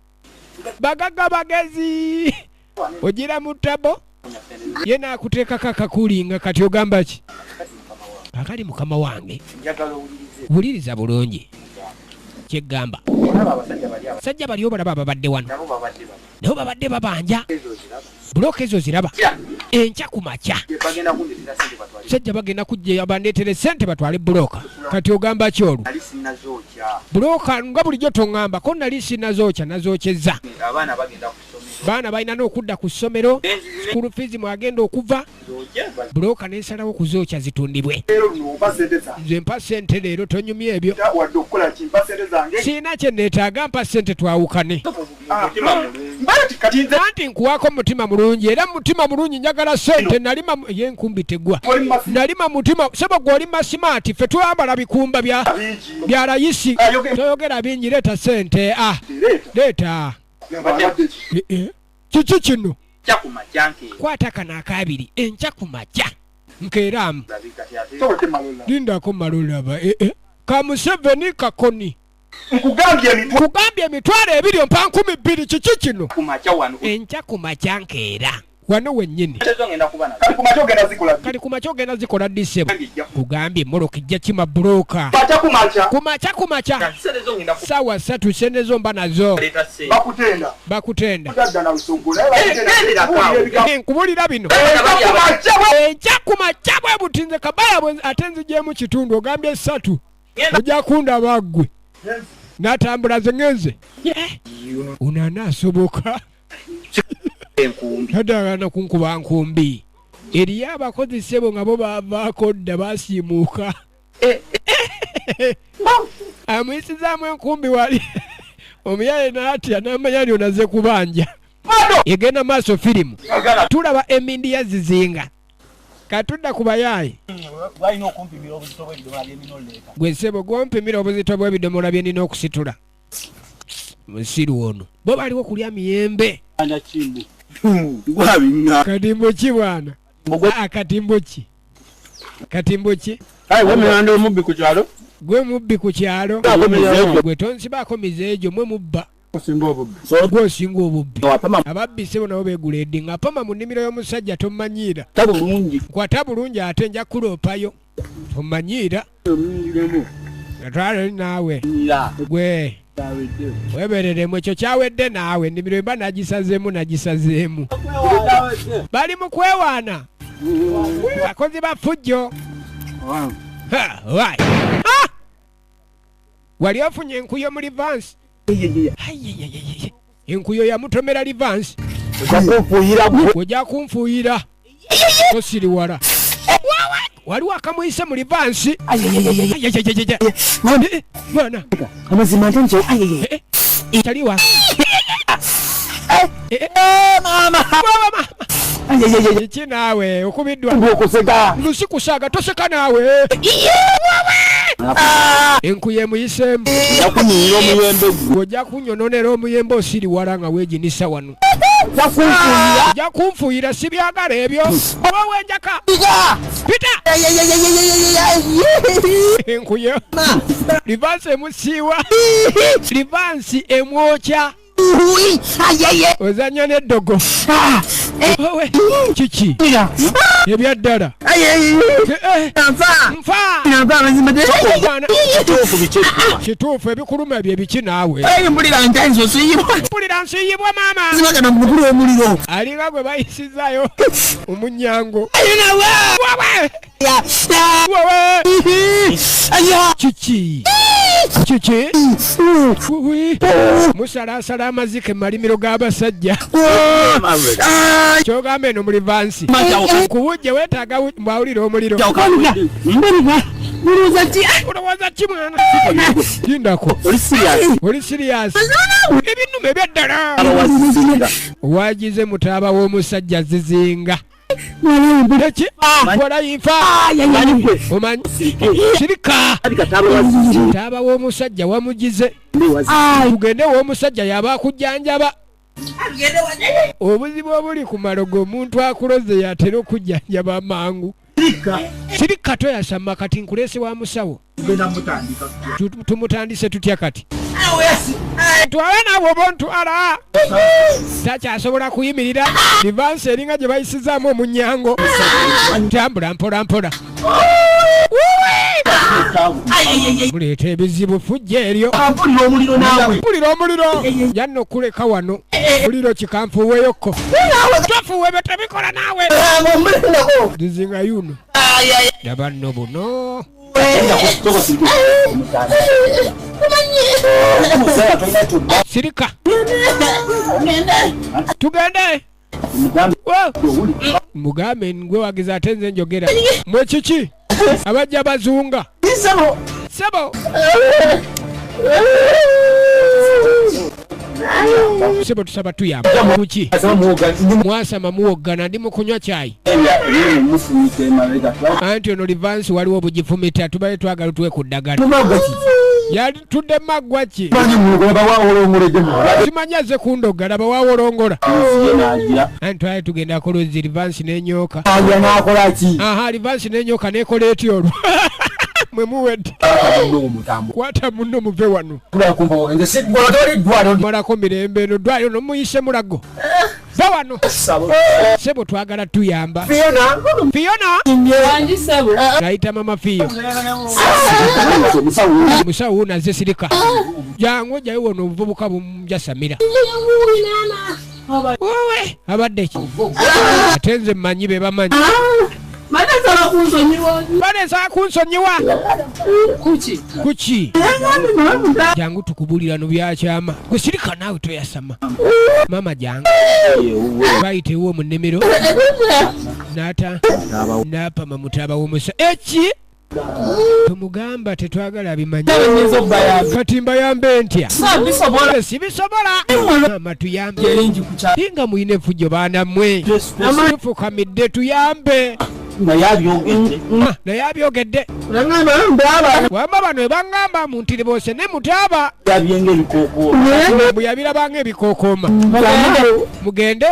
Bagagga bagezi. Ogira mu ttabo. Ye n'akuteekako akakulinga kati ogamba ki? Kakali mukama wange. Njagala owulirize. Wuliriza bulungi. Kyeggamba. Olaba abasajja bali aba. Sajja bali obalaba ababadde wano. Nabo babadde bano. Nabo babadde babanja. Ezo oziraba. Bulooka ezo ziraba. Enkya ku makya. Bagenda kundeetera ssente batwale. Sajja bagenda kujja bandeetere ssente batwale bulooka. Kati ogamba ki olwo? Nali sinnazookya. Bulooka nga bulijjo toŋŋamba ko nali sinnazookya nazookyezza. Abaana bagenda ku ssomero. Baana balina n'okudda ku ssomero. School fees mwagenda okuva. Bulooka ne nsalawo kuzookya zitundibwe. Leero luno ompa sente zange. Nze mpa ssente leero tonyumya ebyo. Wadde okukola ki mpa sente zange. Sirina kye neetaaga mpa ssente twawukane. Kati nze Anti nkuwaako mutima mulungi era mutima mulungi njagala ssente nalima ye enkumbi tegwa. Nalima mutima sebo gwe oli masimaati ffe twambala bikumba bya bya layisi. Toyogera bingi leeta ssente ah leeta. Kiki kino? Kwata kano akabiri enkya ku makya nkeeramu. Lindako malolaba ka Museveni kakoni. Nkugambye 20,000 ompa 2,000 kiki kino? Enkya ku makya nkeera. Wano wennyini. Kati ku makya ogenda zikola ddi ssebo? Nkugambye emmoloka ejja kima bbulooka. Ku makya ku makya. Ssaawa 3 ssente zo mba nazo. Bakutenda. Bakutenda. Tadda na lusongo naye bakutenda. Nkubulira bino. Enkya ku makya bwe buti nze kabaya bwe ate nzigyemu kitundu ogambye 3. Ojja kundaba ggwe. N'atambula nze ngenze. Ono anaasoboka. Tadagana kunkuba nkumbi. Eriyo abakozi ssebo nga bo bavaako dda basiimuuka. Amuyisizaamu enkumbi wali. Omuyaye n'atya n'amanya nti onaze kubanja. Egenda maaso firimu. Tulaba emindi ya zizinga. Katudda ku bayaayi. Walina okumpimira obuzito bw'ebidomola bye nnina oleeta. Gwe ssebo gw'ompimira obuzito bw'ebidomola bye nnina okusitula. Musiru ono. Bo baliwo kulya miyembe. Katimbo ki bwana? Katimbo ki? Katimbo ki? Omubbi ku kyalo. Gwe mubbi ku kyalo. Gwe tonsibaako mizeejo mwe mubba. Gwe osinga obubbi. Ababbi ssebo nabo beegula eddinga. Apama mu nnimiro y'omusajja tomanyiira. Nkwata bulungi ate nja kuloopayo. Tomanyiira. Natwala naawe. Gwe. Weebereremu ekyo kyawedde naawe ennimiro mba nagisazeemu nagisazeemu. Bali mu kwewaana. Bakozi ba ffujjo. Wali ofunye enkuyo mu livansi? Enkuyo yamutomera livansi. Ojja kunfuuyira. Tosiriwala. Waliwo akamuyise mu livansi. Mwana. Amazima nti nti Taliwa. Mama. Kiki naawe okubiddwa? Okuseka. Lusi kusaaga toseka naawe. Enkuye emuyiseemu. Nja omuyembe gwo. Ojja kunyononera omuyembe osiriwala nga weeginisa wano. Ojja kunfuuyira sibyagala ebyo. Oba wenjaka. Pita. Enkuye. Livansi emusiiwa. Livansi emwokya. Ozannya n'eddogo. Owe, kiki? Ebyaddala. Nfa. Mwana. Kituufu ebikuluma ebyo ebiki naawe. Mpulira ntanzi osiyibwa. Mpulira nsiyibwa maama. Zibagana mukulu omuliro. Alinga gwe bayisizaayo omunyango. Wawe! Wawe! Kiki? Kiki? Wuwi. Musalaasala amazike mu malimiro g'abasajja. Kyogamba eno muli vansi. Kuwujje weetaaga mbwawulira omuliro. Olowooza ki mwana? Lindako. Oli serious? Ebinuma ebyaddala. Wagize mutaaba w'omusajja zizinga. Eki? Walayi nfa. Omanyi? Sirika. Taaba w'omusajja wamugize. Tugende w'omusajja yaba akujjanjaba. Obuzibu obuli ku malogo omuntu akuloze yatera okujjanjaba amangu. Sirika toyasama kati nkuleese wa musawo. Tumutandise tutya kati? Twala naawe oba ontwala. Takyasobola kuyimirira. Livansi eringa gye bayisizaamu omunyango. Tambula mpola mpola. Muleeta ebizibu fujja eryo. Mpulira omuliro. Nja nno kuleka wano. Muliro kikanfuuweyokko. Tofuuwe ebyo tebikola naawe. Zizinga yuno. Laba nno buno. Sirika. Tugende. Mugambe ngwe wagiza ate nze njogera. Mwe kiki? Abajja bazunga. Sebo. Sebo tusaba tuyamba. Kuki? Mwasama muwoggana ndi mu kunywa kyayi. Anti ono livansi waliwo obugifumita tubale twagala tuwe ku ddagala. Yatudde maggwa ki? Simanyi azze kundoga laba wawolongola. Anti twali tugenda ku luzzi livansi n'enyooka. Aha livansi n'enyooka n'ekola etya olwo? Mwe muwedde. Kwata munno muve wano. Malako mirembe eno ddwaliro nomuyise mulago. Va wano. Sebo twagala tuyamba. Fiona. Wangi sebo. Nayita mama Fiyo. Musawo wuno azze sirika. Jangu ojjayo wano obuvubuka bumjasamira. Wowe abadde ki? Ate nze mmanyi be bamanyi. Banesaba kunsonyiwa. Kuki? Kuki? Jangu tukubulira no byakyama. Gwe sirika naawe toyasama. Maama jangu. Bayita ewuwo mu nnimiro. N'ata n'apama mutaaba w'omusa. Eki? Tumugamba tetwagala bimanyi. Kati mbayambe ntya? Sibisobola. Maama tuyambe. Nga muyina effujjo baana mmwe. Tufukamidde tuyambe. Naye abyogedde. Wamma bano ebaŋŋamba mu ntiri bose ne mutaaba. Bwe yabirabanga ebikookooma. Mugende.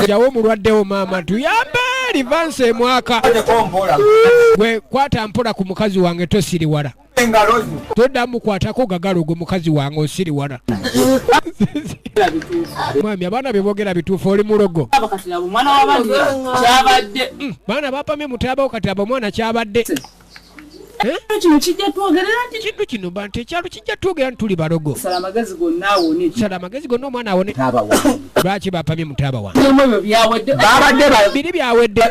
Jawo omulwaddewo maama tuyambe livansi emwaka. Gwe kwata mpola ku mukazi wange tosiriwala. Toddamu kwatako gagalo gwe mukazi wange osiriwala. Mwami abaana bye boogera bituufu oli mulogo. Baana bapamye mutaabawo kati abo omwana kyabadde. Kino kijja twogerera nti kintu kino bantu ekyalo kijja twogera nti tuli balogo. Sala amagezi gonna awone. Sala amagezi gonna omwana awone. Lwaki bapamye mutaaba wange? Ebyo byawedde. Biri byawedde.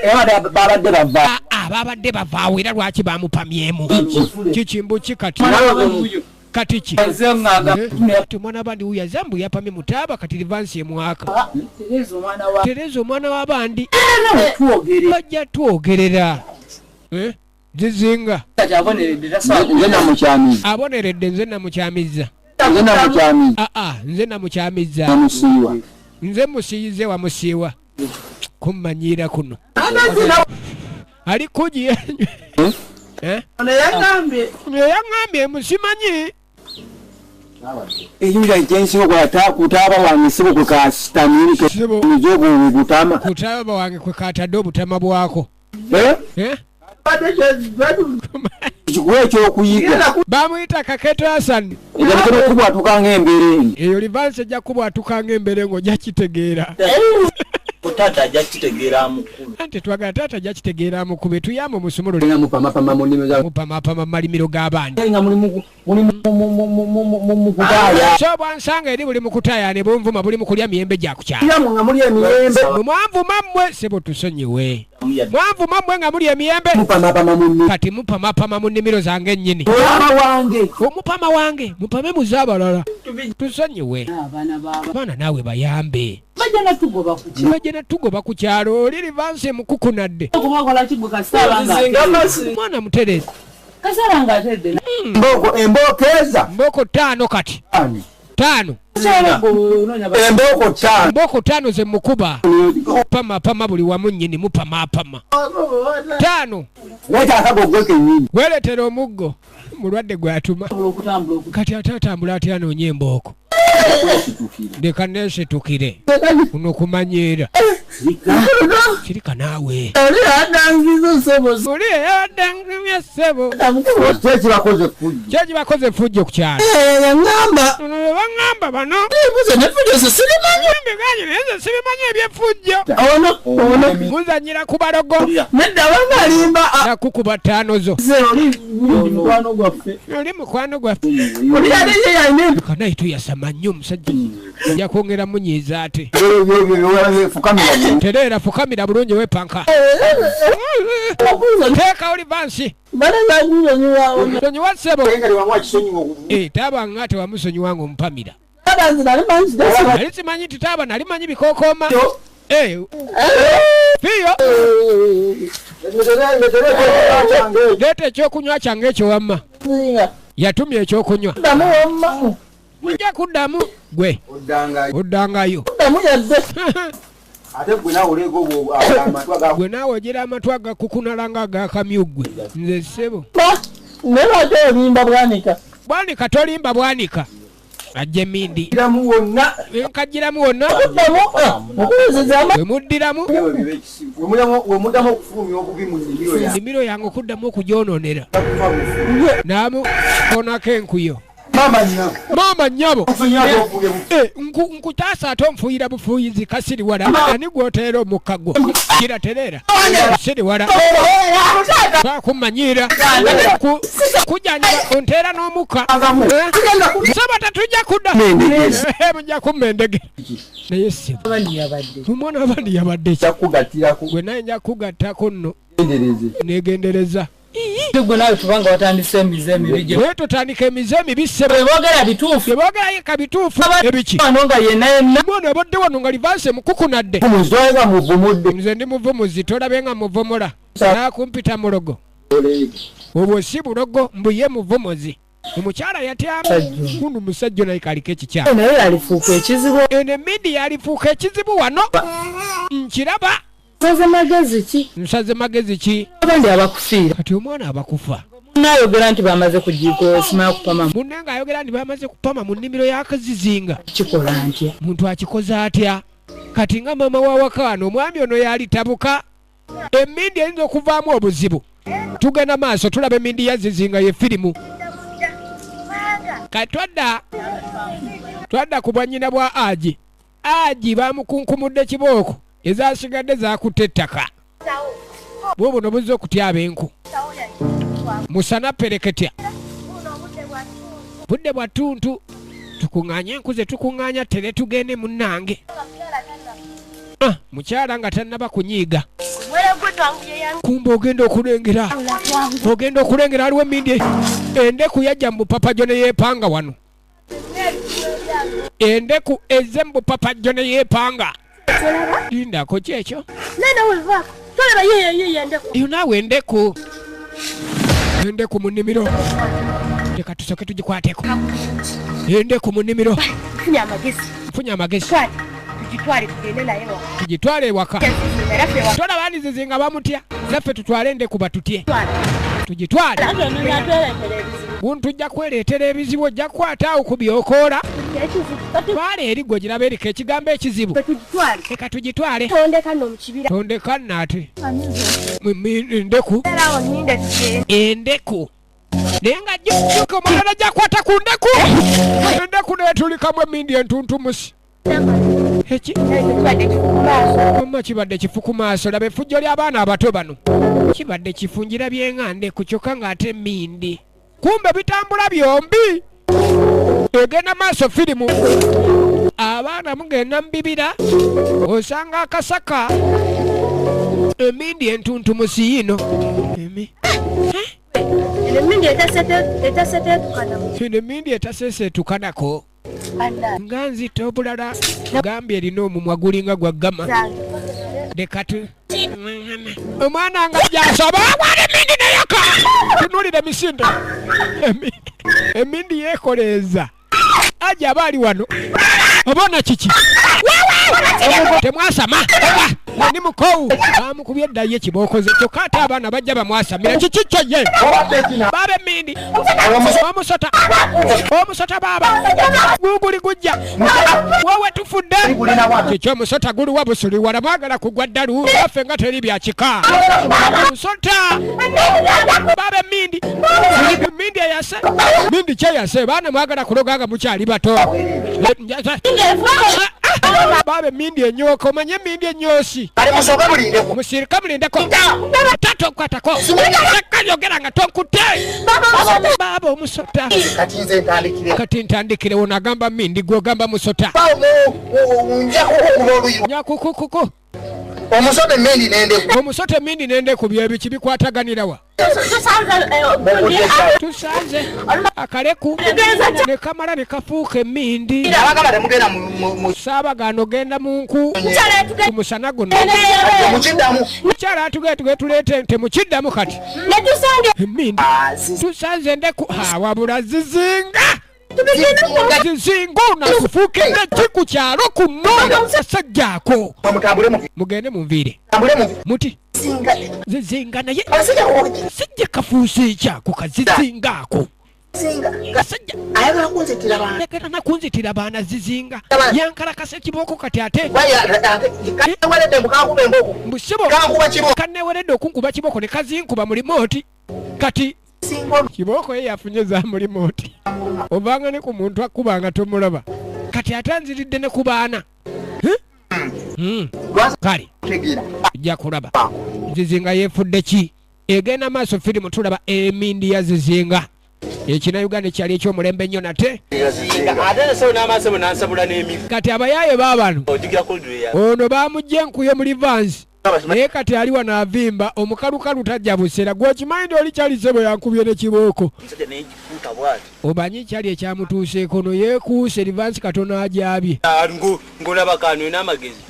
Babadde bava. Babadde bavaawo era lwaki bamupamyemu? Kiki mbu ki kati? Kati ki? Ti omwana bandi wuyo azambu yapamye mutaaba kati livansi emwaka. Tereza omwana w'abandi. Bajja twogerera. Zizinga. Nze namukyamizza. Aboneredde nze namukyamizza. Nze namukyamizza. Nze namukyamizza. Namusiiwa. Nze musiyize wamusiiwa. Kummanyiira kuno. Ali kugi. Eh? Ono yaŋŋambye. Yaŋŋambye musimanyi. Ekintu kyange kyensinga okola kutaaba wange ssebo kwe kasitamye butama. Kutaaba wange kwe katadde obutama bwako. Eh? Kikuwa ekyokuyiga. Bamuyita Kaketo Hassan. Ejja kubwatuka ng'emberengo. Eyo livansi ejja kubwatuka ng'emberengo ojja kitegeera. Taata ajja kitegeera amukulu. Anti twagala taata ajja kitegeera amukube tuyambe omusumulule. Nga mupamapama mu nnimiro za mupamapama mu malimiro g'abandi. Nga muli mu kutaaya. So bwansanga eri buli mu kutaaya ne bunvuma buli mu kulya miyembe gya ku kyalo. Nga muli emiyembe. Mwanvuma mmwe ssebo tusonyiwe. Mwanvuma mmwe nga muli emiyembe. Mupamapama mu nnimiro. Kati mupamapama mu nnimiro zange nnyini. Omupama wange. Omupama wange mupame muze abalala. Tusonyiwe. Abaana naawe bayambe. Bajja Bajja natugoba ku kyalo oli livansi emukukunadde. Okubakola ki gwe kasita Omwana muterezi. Kasaba nga atedde. Embooko embooko eza. Mbooko 5 kati. 5. Embooko 5. Mbooko 5 ze mukuba. Pama pama buli wamu nnyini mupamaapama. 5. Leeta akago gwe kennyini. Weereetera omuggo. Mulwadde gw'atuma. Kati ate atambula atya anoonya embooko? Leka neesitukire. Kuno kumanyiira. Sirika naawe. Oli adangiza ssebo. Oli adangiza ssebo. Ki ekibakoze effujjo? Ki ekibakoze effujjo ku kyalo? Yaŋŋamba. Baŋŋamba bano. Nze n'effujjo nze sirimanyi. Mbiganyi naye nze sibimanyi eby'effujjo. Ono ono. Muzannyira ku balogo. Nedda wanga alimba. Nakukuba 5 zo. Nze oli mukwano gwaffe. Oli mukwano gwaffe. Oli yali ye yalina. Kanayi tuyasama nnyo omusajja. Nja kwongera munyiiza ate. Fukamira. Tereera fukamira bulungi weepanka. Teekawo livansi. Sonyiwa ssebo. Taaba nga tewamusonyiwa ng'omupamira. Nali simanyi nti taaba nali manyi bikookooma. Fiyo. Leeta ekyokunywa kyange ekyo wamma. Yatumya ekyokunywa. Ojja kuddamu gwe. Oddangayo. Ate gwe naawe oleega amatu aga Gwe naawe ogira amatu agakukunala nga agakamyu gwe. Nze ssebo. Naye lwaki olimba Bwanika? Bwanika tolimba Bwanika. Ajja emindi. Ddiramu wonna. Nkagiramu wonna. Kuddamu okuwuziza. We muddiramu. We muddamu okufulumya obubi mu nnimiro yange. Nnimiro yange okuddamu okugyonoonera. Naamu konako enkuyo. Maama nnyabo. Maama nnyabo. Eh, Nkutaasa ate onfuuyira bufuuyizi kasiri wala. Ani gw'oteera omukka gwo? Gira tereera. Siri wala. Twakumanyiira. Kujjanjaba onteera n'omukka. Saba tetujja kudda. Mujja kumma endege. Naye ssebo. Omwana w'abandi yabadde ki? Gwe naye nja kugattako nno. Negendereza. Gwe naawe tubanga watandise emize emibi gye. Naye totandika emize emibi ssebo. Bweboogera bituufu. Bweboogera ka bituufu. Ebiki? Wano nga yenna yenna. Omwana abadde wano nga livansi emukukunadde. Muzitoye muvumudde. Nze ndi muvumuzi tolabe nga muvumula. Naakumpita mulogo. Obwo si bulogo mbu ye muvumuzi. Omukyala yatyama guno musajja naye kaliko ekikyamu. Naye yalifuuka ekizibu. Eno emindi yalifuuka ekizibu wano. Nkiraba. Nsaze magezi ki? Nsaze magezi ki? Abandi abakufiira. Kati omwana abakufa. Naayogera nti bamaze kujiika osimanya kupama. Munne ng'ayogera nti bamaze kupama mu nnimiro y'akazizinga. Kikola ntya? Muntu akikoze atya? Kati nga maama wa waka wano omwami ono yalitabuka. Emindi eyinza okuvaamu obuzibu. Tugenda maaso tulaba emindi ya zizinga ye firimu. Kati twadda ku bwannyina bwa Aji. Aji bamukunkumudde kibooko ezasigadde zakutte ettaka. Bwo buno buzza okutyaba enku. Musana pereketya. Budde bwa ttuntu. Tukuŋŋaanye enku ze tukuŋŋaanya tere tugende munnange. Mukyala nga tannaba kunyiiga. Kumbe ogenda okulengera. Ogenda okulengera aliwo emindi endeku yajja mu bupapajjo ne yeepanga wano. Endeku ezze mu bupapajjo ne yeepanga. Lindako ki ekyo? Eyo naawe endeku. Endeku mu nnimiro. Leka tusooke tugikwateko. Endeku mu nnimiro. Nfunye amagezi. Tugitwale ewaka. Tolaba ndizizinga bamutya. Naffe tutwale endeku batutye. Tugitwale. Muntu ojja kwereetera ebizibu, ojja kukwata awo ku byokoola. Twala eri gwe giraba eriko ekigambo ekizibu. Leka tugitwale. Tondeka nno mu kibira. Tondeka nno ate. Endeku. Endeku. Naye nga jjuka omwana ajja kukwata ku ndeku. Endeku n'etulikamu emindi entuntumusi. Eki? Mama kibadde kifu ku maaso, laba effujjo ly'abaana abato bano. Kibadde kifu njirabye nga ndeku kyokka ng'ate emmindi. Kumbe bitambula byombi. Egenda maaso firimu. Abaana mugenda mu bibira, osanga akasaka, emindi entuntumusi yiino. Eno emindi etaseeseetukanako. Nga nzita obulala, gambye erina omumwa gulinga gwa ggama. Leka tu omwana nga gyasaba wali emindi neyaka. Tunuulira emisinde. Emindi yeekoleeza. Aja aba ali wano. Obona kiki? Temwasama. Ni mukowu. Bamukubye dda ye kibokoze kyokka ate abaana bajja bamwasamira. Kiki kyo ye? Baaba emindi. Omusota. Omusota baaba. Guguli gujja. Wowe tufudde. Kiki omusota guliwa busuli wala mwagala kugwa ddalu. Affe nga teri bya kika. Omusota. Baaba emindi. Emindi eyase. Mindi kyeyase. Baana mwagala kuloga nga mukyali bato. Baaba emindi enyooka, omanye emindi enyoosi. Musirika mulindeko. Taata okwatako. Kayogera nga tonkutte. Baaba omusota. Kati ntandikirewo nagamba mindi gwe ogamba musota. Nyakukukuku. Omusota emindi n'endeku. Omusota emindi n'endeku byebiki bikwataganira wa? Tusanze akaleku ne kamala ne kafuuka emindi. Saabagaano genda mu nku ku musana guno. Mukyala atugee tuleete ente mukiddamu kati. Emindi tusanze endeku wabula zizinga. Zizinga onakufuuka enneki ku kyalo kuno kasajjaako. Mugende munviire. Muti. Zizinga naye sijja kafuuse ekyako kazizinga ako. Kasajja ayagala nakunzitira baana zizinga. Yankalakasa ekibooko kati ate. Mbu ssebo kanneeweredde okunkuba kibooko ne kazinkuba mu limooti. Kati kibooko ye yafunye za mu limooti. Ovanga ne ku muntu akuba nga tomulaba. Kati ate anziridde ne ku baana. Kale ojja kulaba Zizinga yeefudde ki. Egenda maaso firimu tulaba emindi ya Zizinga. Ekina Uganda ekyali ekyomulembe ennyo nate. Kati abayaaye baabano ono bamugja enkuye mu livansi naye kati ali wano avimba omukalukalu tajja buseera. Gwe okimanyi nti oli kyali ssebo yankubye ne kibooko. Omanyi kyali ekyamutuuseeko no yeekuuse livansi katono ajabye.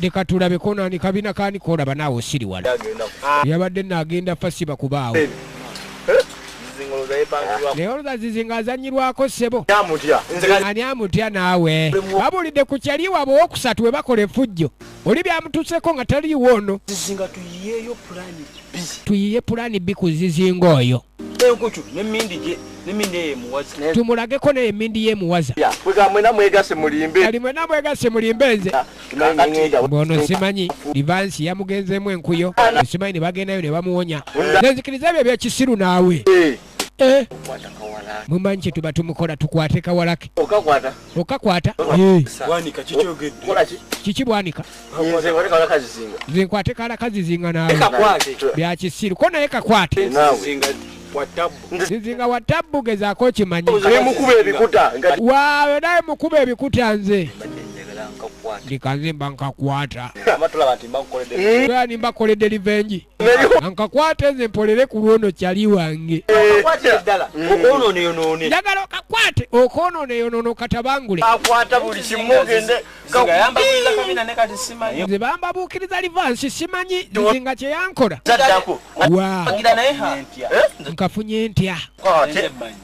Leka tulabe konaani kabina kaani koolaba naawe osiri wala. Yabadde naagenda fasiba kubaawo. Naye olowooza Zizinga azannyirwako ssebo. Ani amutya naawe? Babuulidde ku kyali waabwe owokusatu we bakola effujjo. Oli byamutuuseeko nga taliiwo ono. Tuyiye pulaani B ku Zizinga oyo. Tumulageko naye emindi y'emuwaza. Kali mwena mwegase mulimbe nze. Ono simanyi livansi yamugenzeemu enkuyo. Simanyi ne bagendayo ne bamuwonya. Nzikiriza ebyo ebyekisiru naawe. Mumanyi kye tuba tumukola tukwate kawalake. Okakwata. Kiki bwanika? Nze nkwate kala kazizinga naawe. Bya kisiru ko naye kakwate. Zizinga wa tabbu gezaako okimanyi. Waawe naye mukuba ebikuta nze. Leka nze mba nkakwata. Ani mbakoledde revenge. Nkakwate nze mpolere ku lwono kyali wange. Njagala okakwate okwonoona eyonoona okatabangule. Nze bambabuukiriza livansi simanyi Zizinga kye yankola. Wa nkafunye ntya.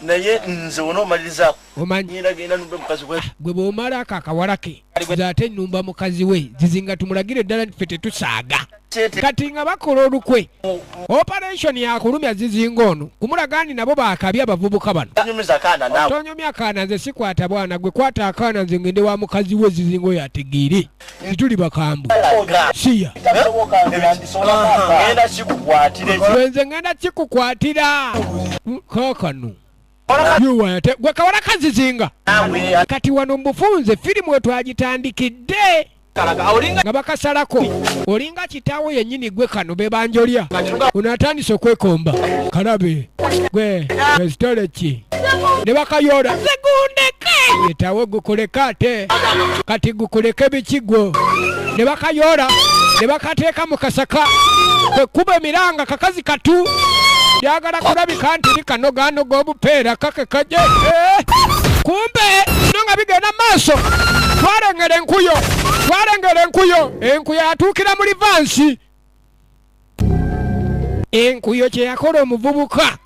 Naye nze onoomaliriza Omanyi ngenda genda numbe mukazi we gwe bw'omala ako akawala ke nze ate Nnumba mukazi we Zizinga, tumulagire ddala nti ffe tetusaaga. Kati nga bakola olukwe, operation yakulumya Zizinga ono kumulaga nti nabo bakabya abavubuka bano. Nyumiza akaana naawe. Tonyumya akaana, nze sikwata bwana. Gwe kwata akaana, nze ngende wa mukazi we. Zizinga oyo ategeere tituli bakambwe siya. Ngenda kikukwatire. Gwe nze ngenda kikukwatira kaakano. Yuwayate gwe kawala kazizinga. Kati wano mbufunze firimu we twagitandikidde nga bakasalako, olinga kitaawo yennyini. Gwe kano bebanjolya ono atandise okwekomba kalabe gwe wesitole ki ne bakayola zegundeke etawo gukuleka ate kati gukuleke biki gwo ne bakayola ne bakateeka mu kasaka kwekuba emiranga. Kakazi katu yagala kulabika nti kano ganoga obupeera kake kaje. Eh, kumbe no nga bigenda maaso. Twarengera enkuyo, twarengera enkuyo, enkuyo yatuukira mu reverse. Enkuyo kye yakola omuvubuka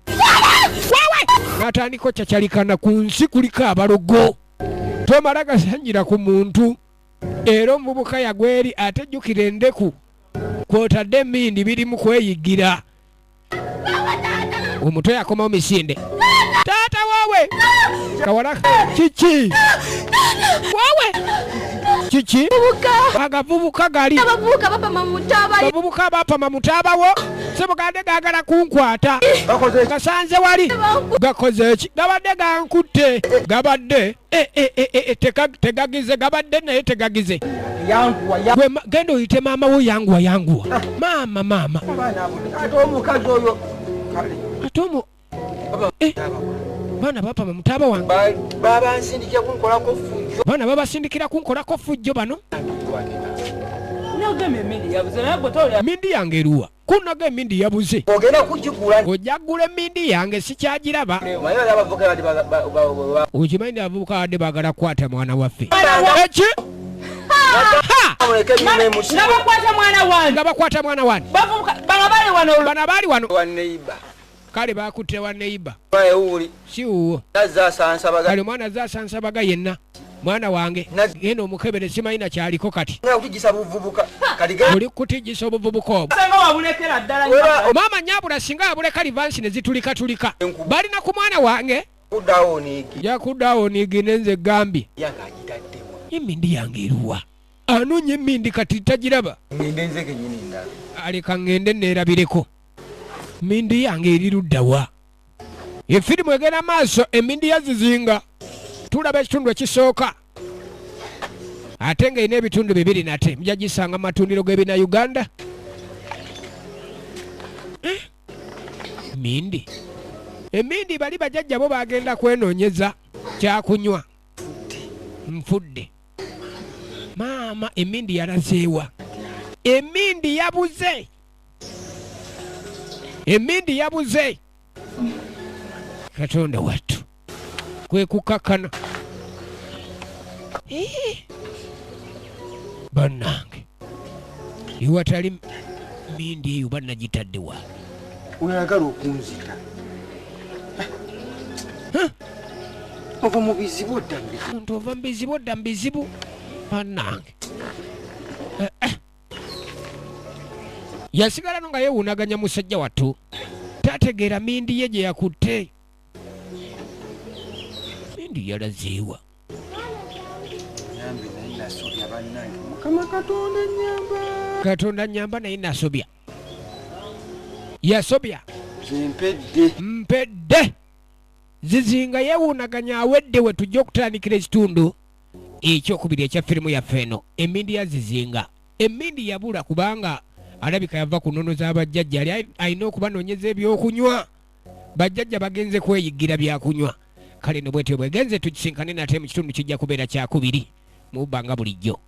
wewe n'atandika okyacalikana ku nsi kuliko abalogo, tomala gasanyira ku muntu. Era omuvubuka yagwa eri, ate jjukira endeku kwotadde emindi biri mu kweyigira. Omutwe yakomawo misinde. Taata waawe kawala kiki waawe kiki agavubuka gali Abavubuka bapama mutaaba. Bavubuka bapama mutaabawo sebugande gagala kunkwata, gasanze wali gakoze eki, gabadde gankutte, gabadde eh, eh, eh, eh, tegagize, gabadde naye tegagize. Yanguwa. Gwe genda oyite maama wo, yanguwa, yanguwa maama, maama. Ate omukazi oyo kale. Ate omu baana bapama mutaaba wange. Babansindikira kunkolako fujjo. Baana babasindikira kunkolako fujjo bano. Nagamba emindi yabuze, naye gwe tolya. Mindi yange eruwa? Kunaga emindi yabuze. Ogenda kugigula. Ojja kugula emindi yange, sikyagiraba. Omanyi bali abavubuka bali Okimanyi nti abavubuka badde baagala kukwata mwana waffe eki. Muleke nyuma emusi. Nga bakwata mwana wange. Nga bakwata mwana wange. Bavubuka bano bali wano. Bano baali wano. Wa neighbor. Kale bakutte wa neighbor. Ewuli. Si wuwo. Nazza asansabaga. Kale omwana azze asansabaga yenna. Mwana wange genda omukebere, simanyi nakyaliko kati. Nga kutijjisa buvubuka. Kati genda. Oli kutijjisa obuvubuka obwo. Singa wabulekera ddala nnyo. Wera- Maama nyabula singa yabuleka reverse ne zitulikatulika balina ku mwana wange. Kuddawo oniigi. Nja kuddawo oniigine nze gambye. Yange agitaddemu. Emindi yange eruwa? Anoonya emindi kati tagiraba. Ngende nze kennyini ndala. Aleka ŋŋende neerabireko mindi yange eri luddawa. Efirimu egenda maaso, emindi ya Zizinga. Tulaba ekitundu ekisooka ate ng'erina ebitundu bibiri nate mujja gisanga mu matundiro g'ebina Uganda. Eh, mindi emindi bali bajjajja bo bagenda kwenoonyeza kyakunywa. Nfudde maama, emindi yalazeewa? Emindi yabuze, emindi yabuze. Katonda wattu kwe kukakkana. Eh, bannange, iwatali mindi eyo bannagitaddewa? Oyagala okunzita. Ova mu bizibu odda mu bizibu. Omuntu ova mu bizibu odda mu bizibu, bannange. Eh, eh. Yasigala no nga yeewuunaganya musajja wattu tategeera mindi ye gye yakutte. Mindi yalazeewa? Nyambe naye nasobya bannange. Mukama Katonda nnyamba. Katonda nnyamba naye nasobya, yasobya. Nze mpedde. Mpedde. Zizinga yeewuunaganya awedde. We tujja okutandikira ekitundu ekyokubiri ekya firimu yaffe eno, emindi ya Zizinga. Emindi yabula kubanga alabika yava ku nnono z'abajjajja, ali alina okubanoonyeza ebyokunywa. Bajjajja bagenze kweyigira byakunywa. Kale no bwetyo bwegenze, tukisinkane nate mu kitundu kijja kubeera kyakubiri mu bbanga bulijjo.